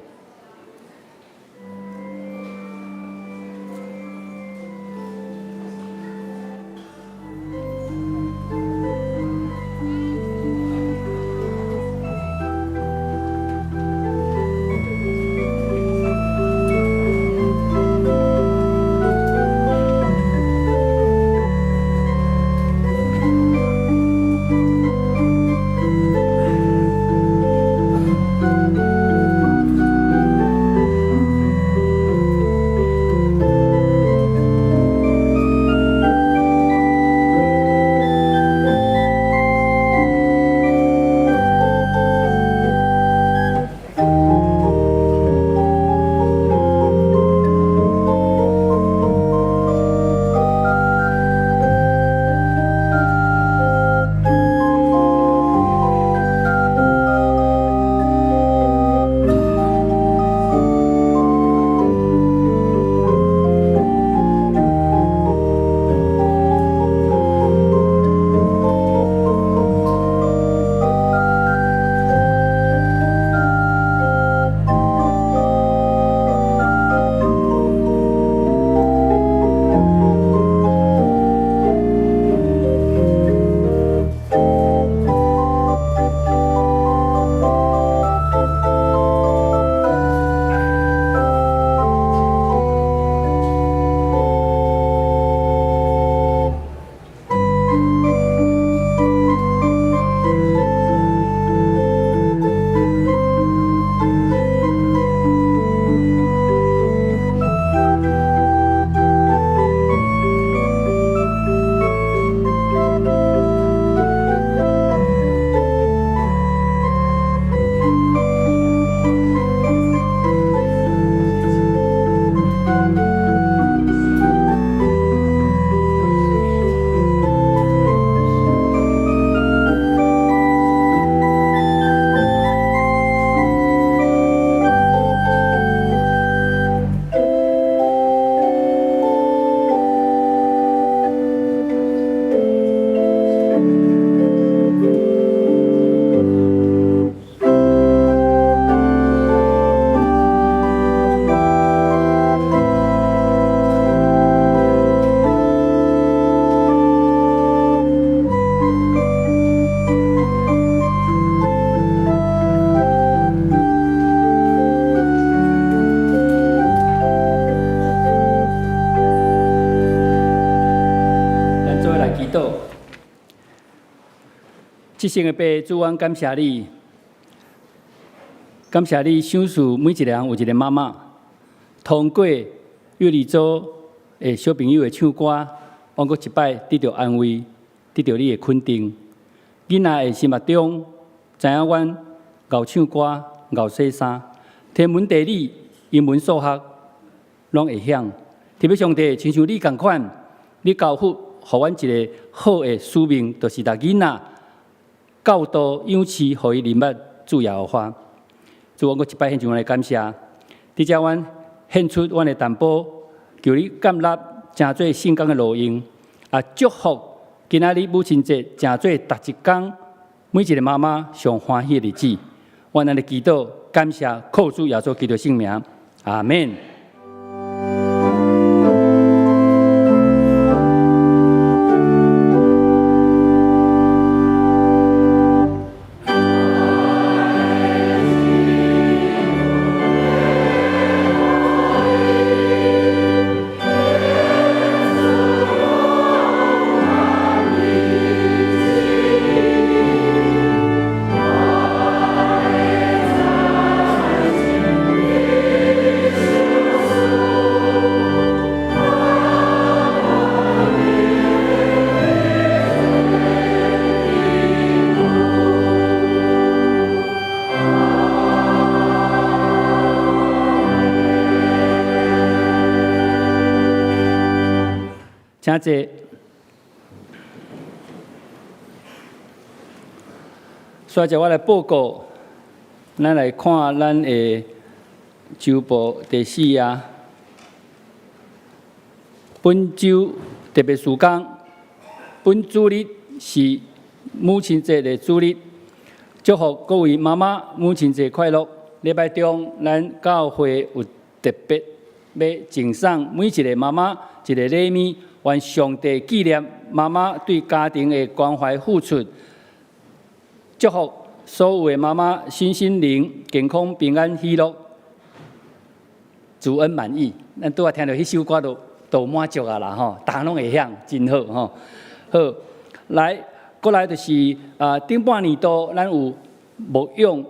咱做伙來祈禱。至聖的父，主，阮感謝你，感謝你賞賜每一個人有一個媽媽，通過幼兒組的小朋友的唱歌，阮閣一擺得著安慰，得著你的肯定。囡仔的心目中，知影阮𠢕唱歌、𠢕洗衫、天文地理、英文數學，攏會曉。特別上帝，親像你仝款，你交付予阮一個好的使命，就是共囡仔教導養飼，予伊認捌主耶和華。主，阮閣一擺獻上阮的感謝。佇遮阮獻出阮的淡薄，求你建立成做聖工的路用，也祝福今仔日母親節成做逐一工每一個媽媽上歡喜的日子。阮按呢祈禱，感謝靠主耶穌基督聖名，阿們。請坐。所以就我來報告，咱來看咱的週報第四頁。本週特別事工，本主日是母親節的主日，祝福各位媽媽母親節快樂。禮拜中，咱教會有特別欲贈送每一个媽媽一个禮物，願上帝紀念媽媽對家庭的關懷付出，祝福所有的媽媽身心靈健康平安喜樂，主恩滿溢。咱拄仔聽著彼首歌就滿足啊啦吼，逐項攏會曉，真好吼。好，來，過來就是啊，頂半年度咱有牧養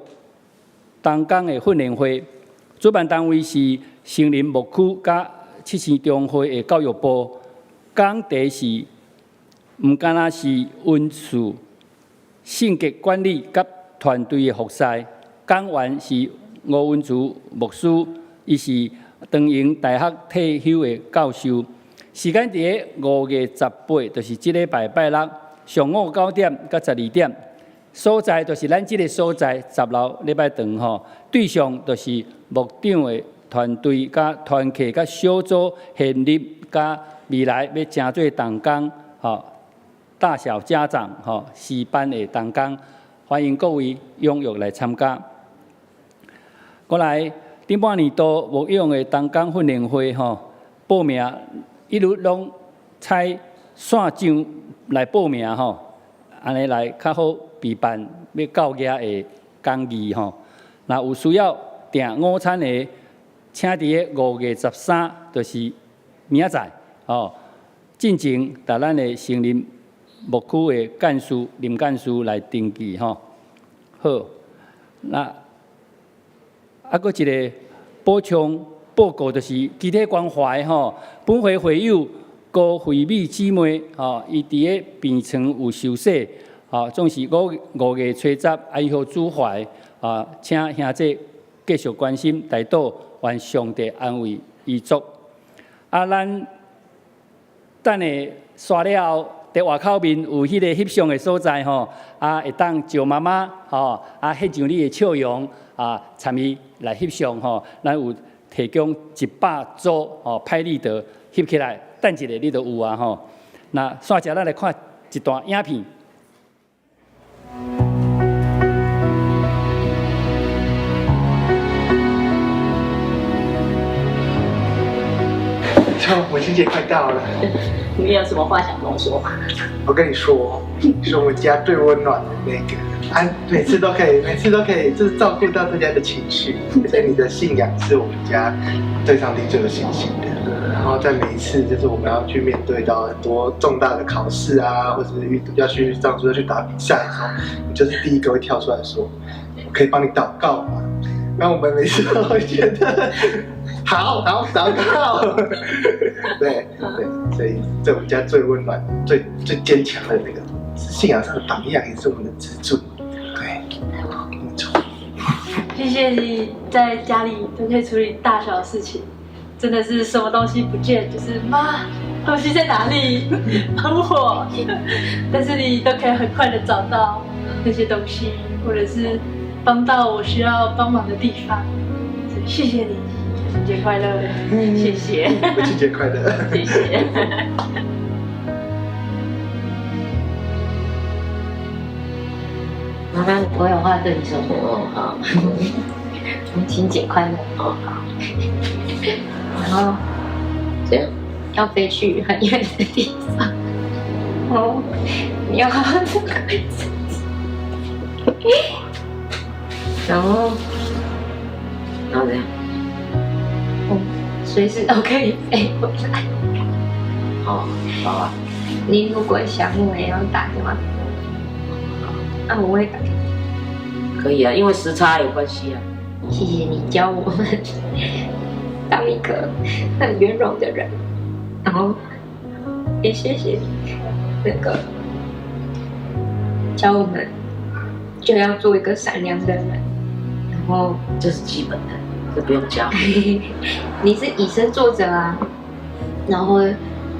同工的訓練會，主辦單位是聖靈牧區佮七星中會的教育部，講題是毋敢若是恩賜、性格管理佮團隊的服侍。講員是吳文慈牧師，伊是長榮大學退休的教授。時間佇咧5月18，就是這禮拜拜六上午9點到12點。所在就是咱這个所在，10樓禮拜堂吼。對象就是牧長的團隊、佮團契、佮小組現任、佮未來欲成做同工吼，大小家長吼，詩班的同工，歡迎各位踴躍來參加。過來頂半年度牧養的同工訓練會吼，報名一律攏採線上來報名吼，按呢來較好備辦欲到遐的講義吼。若有需要訂午餐的，請佇咧5月13，就是明仔載吼，進前佇咱的聖靈牧區的幹事林幹事來登記吼。好，那啊，閣一个補充報告，就是肢體關懷吼。本會會友高惠美姊妹吼，伊佇咧病床有受洗，吼，總是5月初10安息主懷啊，請兄弟繼續關心代禱，願上帝安慰遺族。啊，咱等下煞了後，佇外口面有彼個翕相的所在吼，啊，會當招媽媽吼，啊，獻上你的笑容啊，參與來翕相吼，咱有提供100組吼拍立得翕起來，等一下你就有啊吼。那煞者咱來看一段影片。就母親節快到了，你有什麼話想跟我說？我跟你說，是我們家最溫暖的那個，啊，每次都可以，每次都可以，就是照顧到大家的情緒。而且你的信仰是我們家對上帝最有信心的。然後在每一次就是我們要去面對到很多重大的考試啊，或者是要去上書要去打比賽的時候，你就是第一個會跳出來說，我可以幫你禱告嗎？那我們每次都會覺得，好好禱告。對對，所以在我們家最溫暖、最最堅強的那個信仰上的榜樣，也是我們的支柱。對，沒錯。謝謝你在家裡都可以處理大小事情，真的是什麼東西不見，就是媽，東西在哪裡？幫我。但是你都可以很快的找到那些東西，或者是幫到我需要幫忙的地方。所以謝謝你，母親節快樂，謝謝。母親節快樂，謝謝。媽媽，我有話對你說。哦，好。母親節快樂。哦，好。然後這樣要飛去很遠的地方。哦，你要好好照顧自己。然後，然後怎樣？我隨時都可以飛回來。哦，好啊。你如果想我，也要打電話給我。啊，我會打給你。可以啊，因為時差有關係啊。謝謝你教我們當一個很圓融的人，然後也謝謝你那個教我們就要做一個善良的人，然後這是基本的，這不用教。你是以身作則啊，然後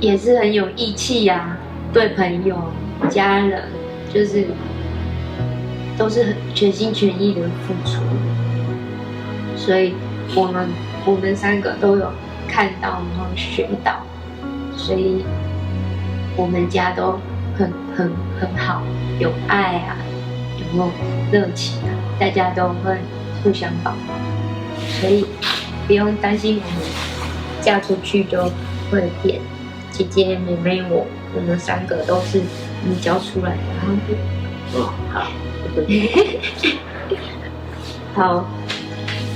也是很有義氣呀，對朋友、家人就是都是很全心全意的付出，所以我們三個都有看到，然後學到，所以我們家都很好，有愛啊，然後熱情啊，大家都會互相幫忙，所以不用擔心我們嫁出去就會變。姐姐、妹妹我，我們三個都是你教出來的。哦，好。好，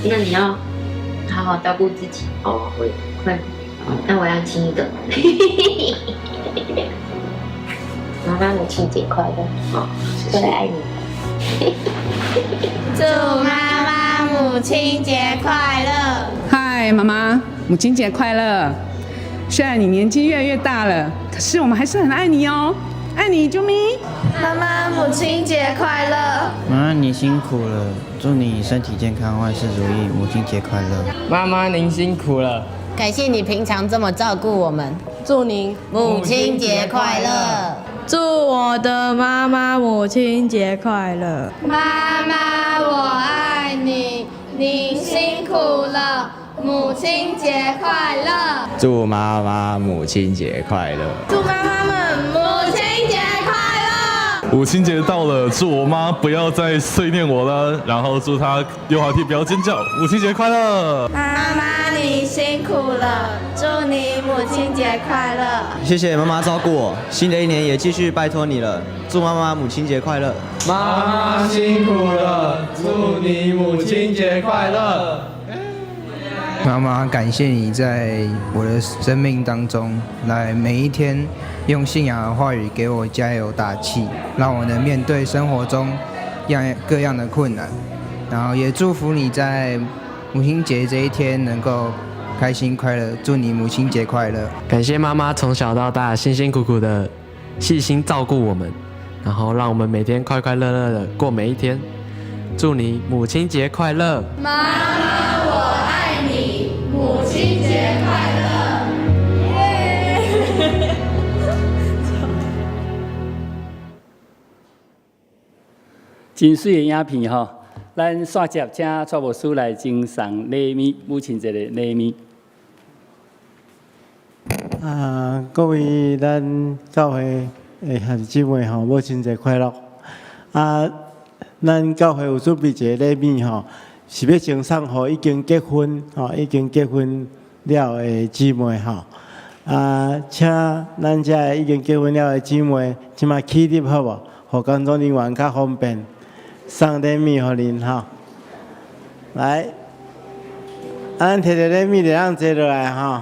那你要好好照顧自己。哦，會。會。那我要親一個。媽媽母親節快樂！哦，謝謝。我愛你。祝媽媽母親節快樂！嗨，媽媽，母親節快樂！雖然你年紀越來越大了，可是我們還是很愛你哦，愛你，啾咪。媽媽母親節快樂！媽媽你辛苦了，祝你身體健康，萬事如意，母親節快樂！媽媽您辛苦了，感謝你平常這麼照顧我們，祝您母親節快樂！祝我的媽媽母親節快樂！媽媽我愛你，您辛苦了，母親節快樂！祝媽媽母親節快樂！祝媽媽們母親節快樂！母親節到了，祝我媽不要再碎念我了，然後祝她溜滑梯不要尖叫，母親節快樂！媽媽你辛苦了，祝你母親節快樂！謝謝媽媽照顧我，新的一年也繼續拜託你了，祝媽媽母親節快樂！媽媽辛苦了，祝你母親節快樂！媽媽，感謝你在我的生命當中，來每一天用信仰的話語給我加油打氣，讓我能面對生活中樣各樣的困難。然後也祝福你在母親節這一天能夠開心快樂，祝你母親節快樂！感謝媽媽從小到大辛辛苦苦的細心照顧我們，然後讓我們每天快快樂樂的過每一天。祝你母親節快樂！媽媽我愛你，母親節快樂！耶！真媠的影片吼，咱煞接請蔡牧師來贈送禮物，母親節的禮物。啊，各位咱教會的兄弟姊妹吼，母親節快樂！啊，咱教會有準備一个禮物吼，是欲贈送予已經結婚吼，已經結婚了的姊妹吼。啊，請咱遮已經結婚了的姊妹，這馬起立好無？予工作人員較方便送禮物予恁吼。來，啊，咱提著禮物就通坐落來吼。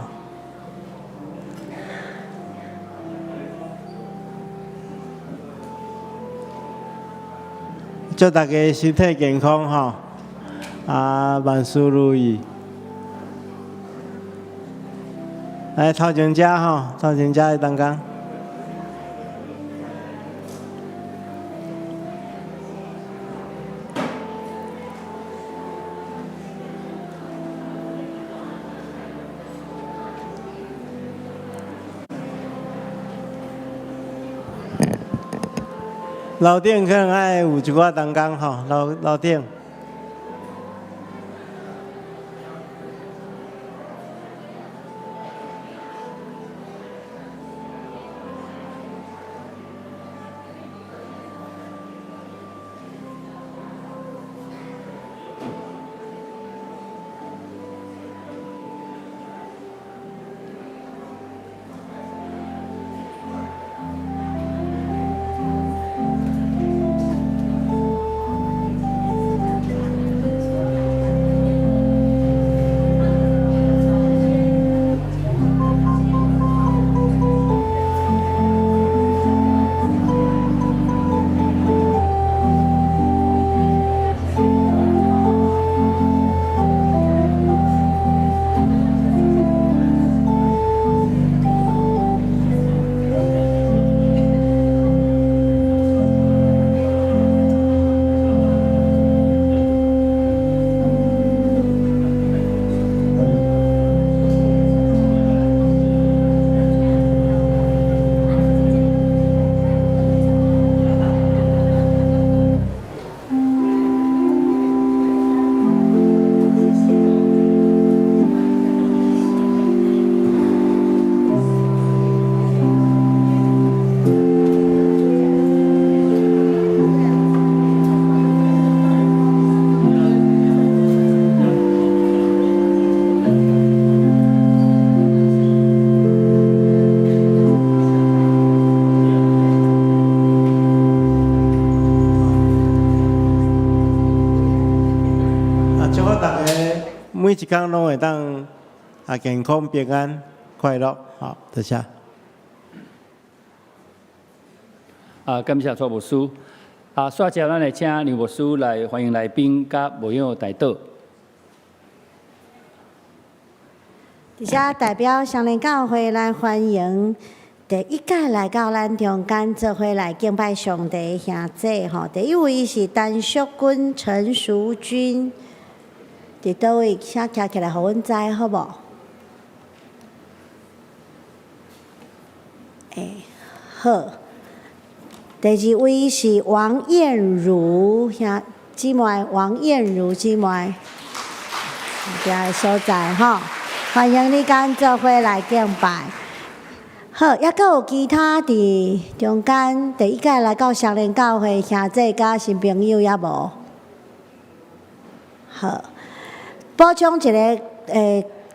祝大家身體健康吼，啊，萬事如意。來頭前遮吼，頭前遮的同工。樓頂可能愛有一寡同工吼，樓樓頂。每一工攏會當啊健康平安快樂，好，多謝。啊，感謝蔡牧師。啊，煞接咱來請梁牧師來歡迎來賓佮牧養代禱。佇遮代表雙連教會來歡迎第一屆來到咱中間做伙來敬拜上帝的兄弟吼。第一位是陳淑君、陳淑君，佇佗位？請徛起來，予阮知好無？欸，好。第二位是王燕如兄姊妹，王燕如姊妹，佇个所在吼，歡迎你佮阮做伙來敬拜。好，猶閣有其他佇中間第一屆來到雙連教會兄弟佮新朋友猶無？好，補充一个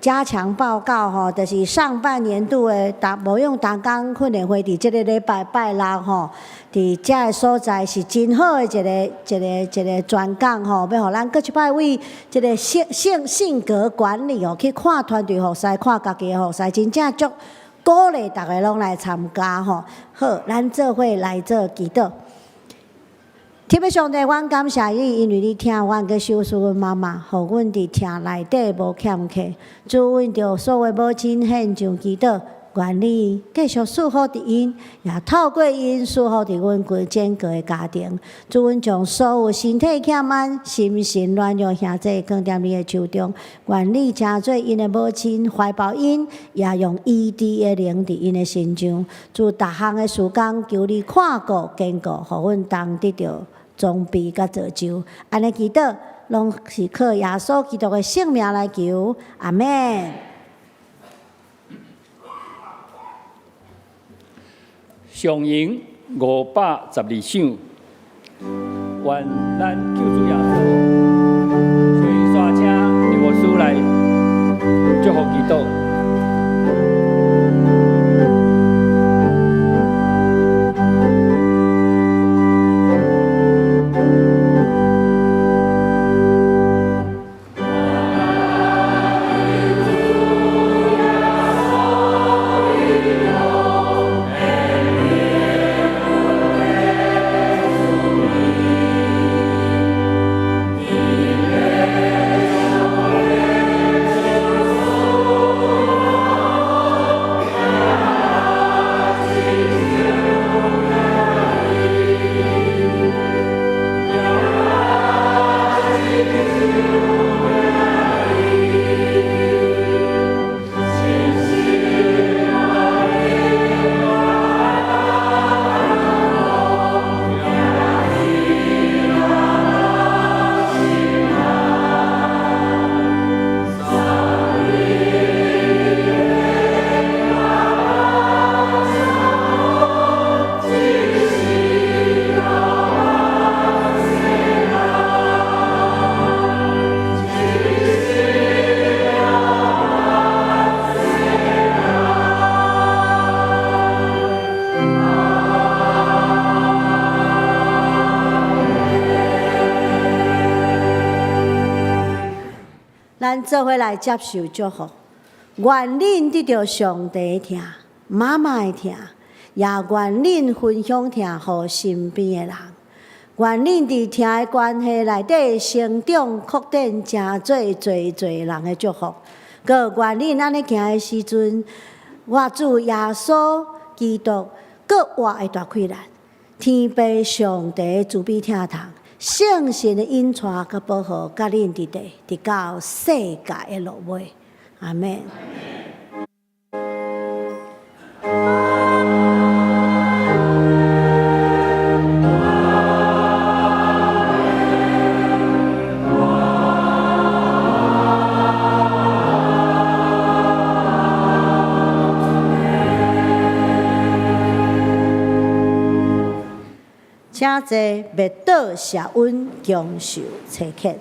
加強報告吼，就是上半年度的牧養同工訓練會，佇這个禮拜拜六吼，佇遮个所在是真好的一個專講吼，欲予咱閣一擺為這个性格管理哦，去看團隊服侍，看家己的服侍，真正足鼓勵逐个攏來參加吼。好，咱做伙來做祈禱。天父上帝，阮感謝你，因為你疼阮，閣賞賜阮媽媽，予阮佇疼內底無欠缺。主，阮著所有母親獻上祈禱，願你繼續賜福佇𪜶，也透過𪜶賜福佇阮規整個的家庭。主，阮將所有身體欠安、心神軟弱兄弟囥佇你的手中，願你成做𪜶的母親，懷抱𪜶，也用醫治的靈佇𪜶的身上。主，逐項的事工，求你看顧堅固，予阮當得著裝備佮造就。按呢祈禱，攏是靠耶穌基督的聖名來求，阿們。上詠512首，願咱救主耶穌，所以煞請劉牧師來祝福祈禱。咱做伙來接受祝福，願恁得著上帝的疼，媽媽的疼，也願恁分享疼予身邊的人。願恁佇疼的關係內底成長擴展，成做濟濟人的祝福。閣願恁按呢行的時陣，我主耶穌基督閣活的大氣力，天父上帝慈悲疼痛。聖神的引帶佮保護，佮恁佇地，直到世界的落尾。阿們。請坐，默禱謝恩，享受差遣。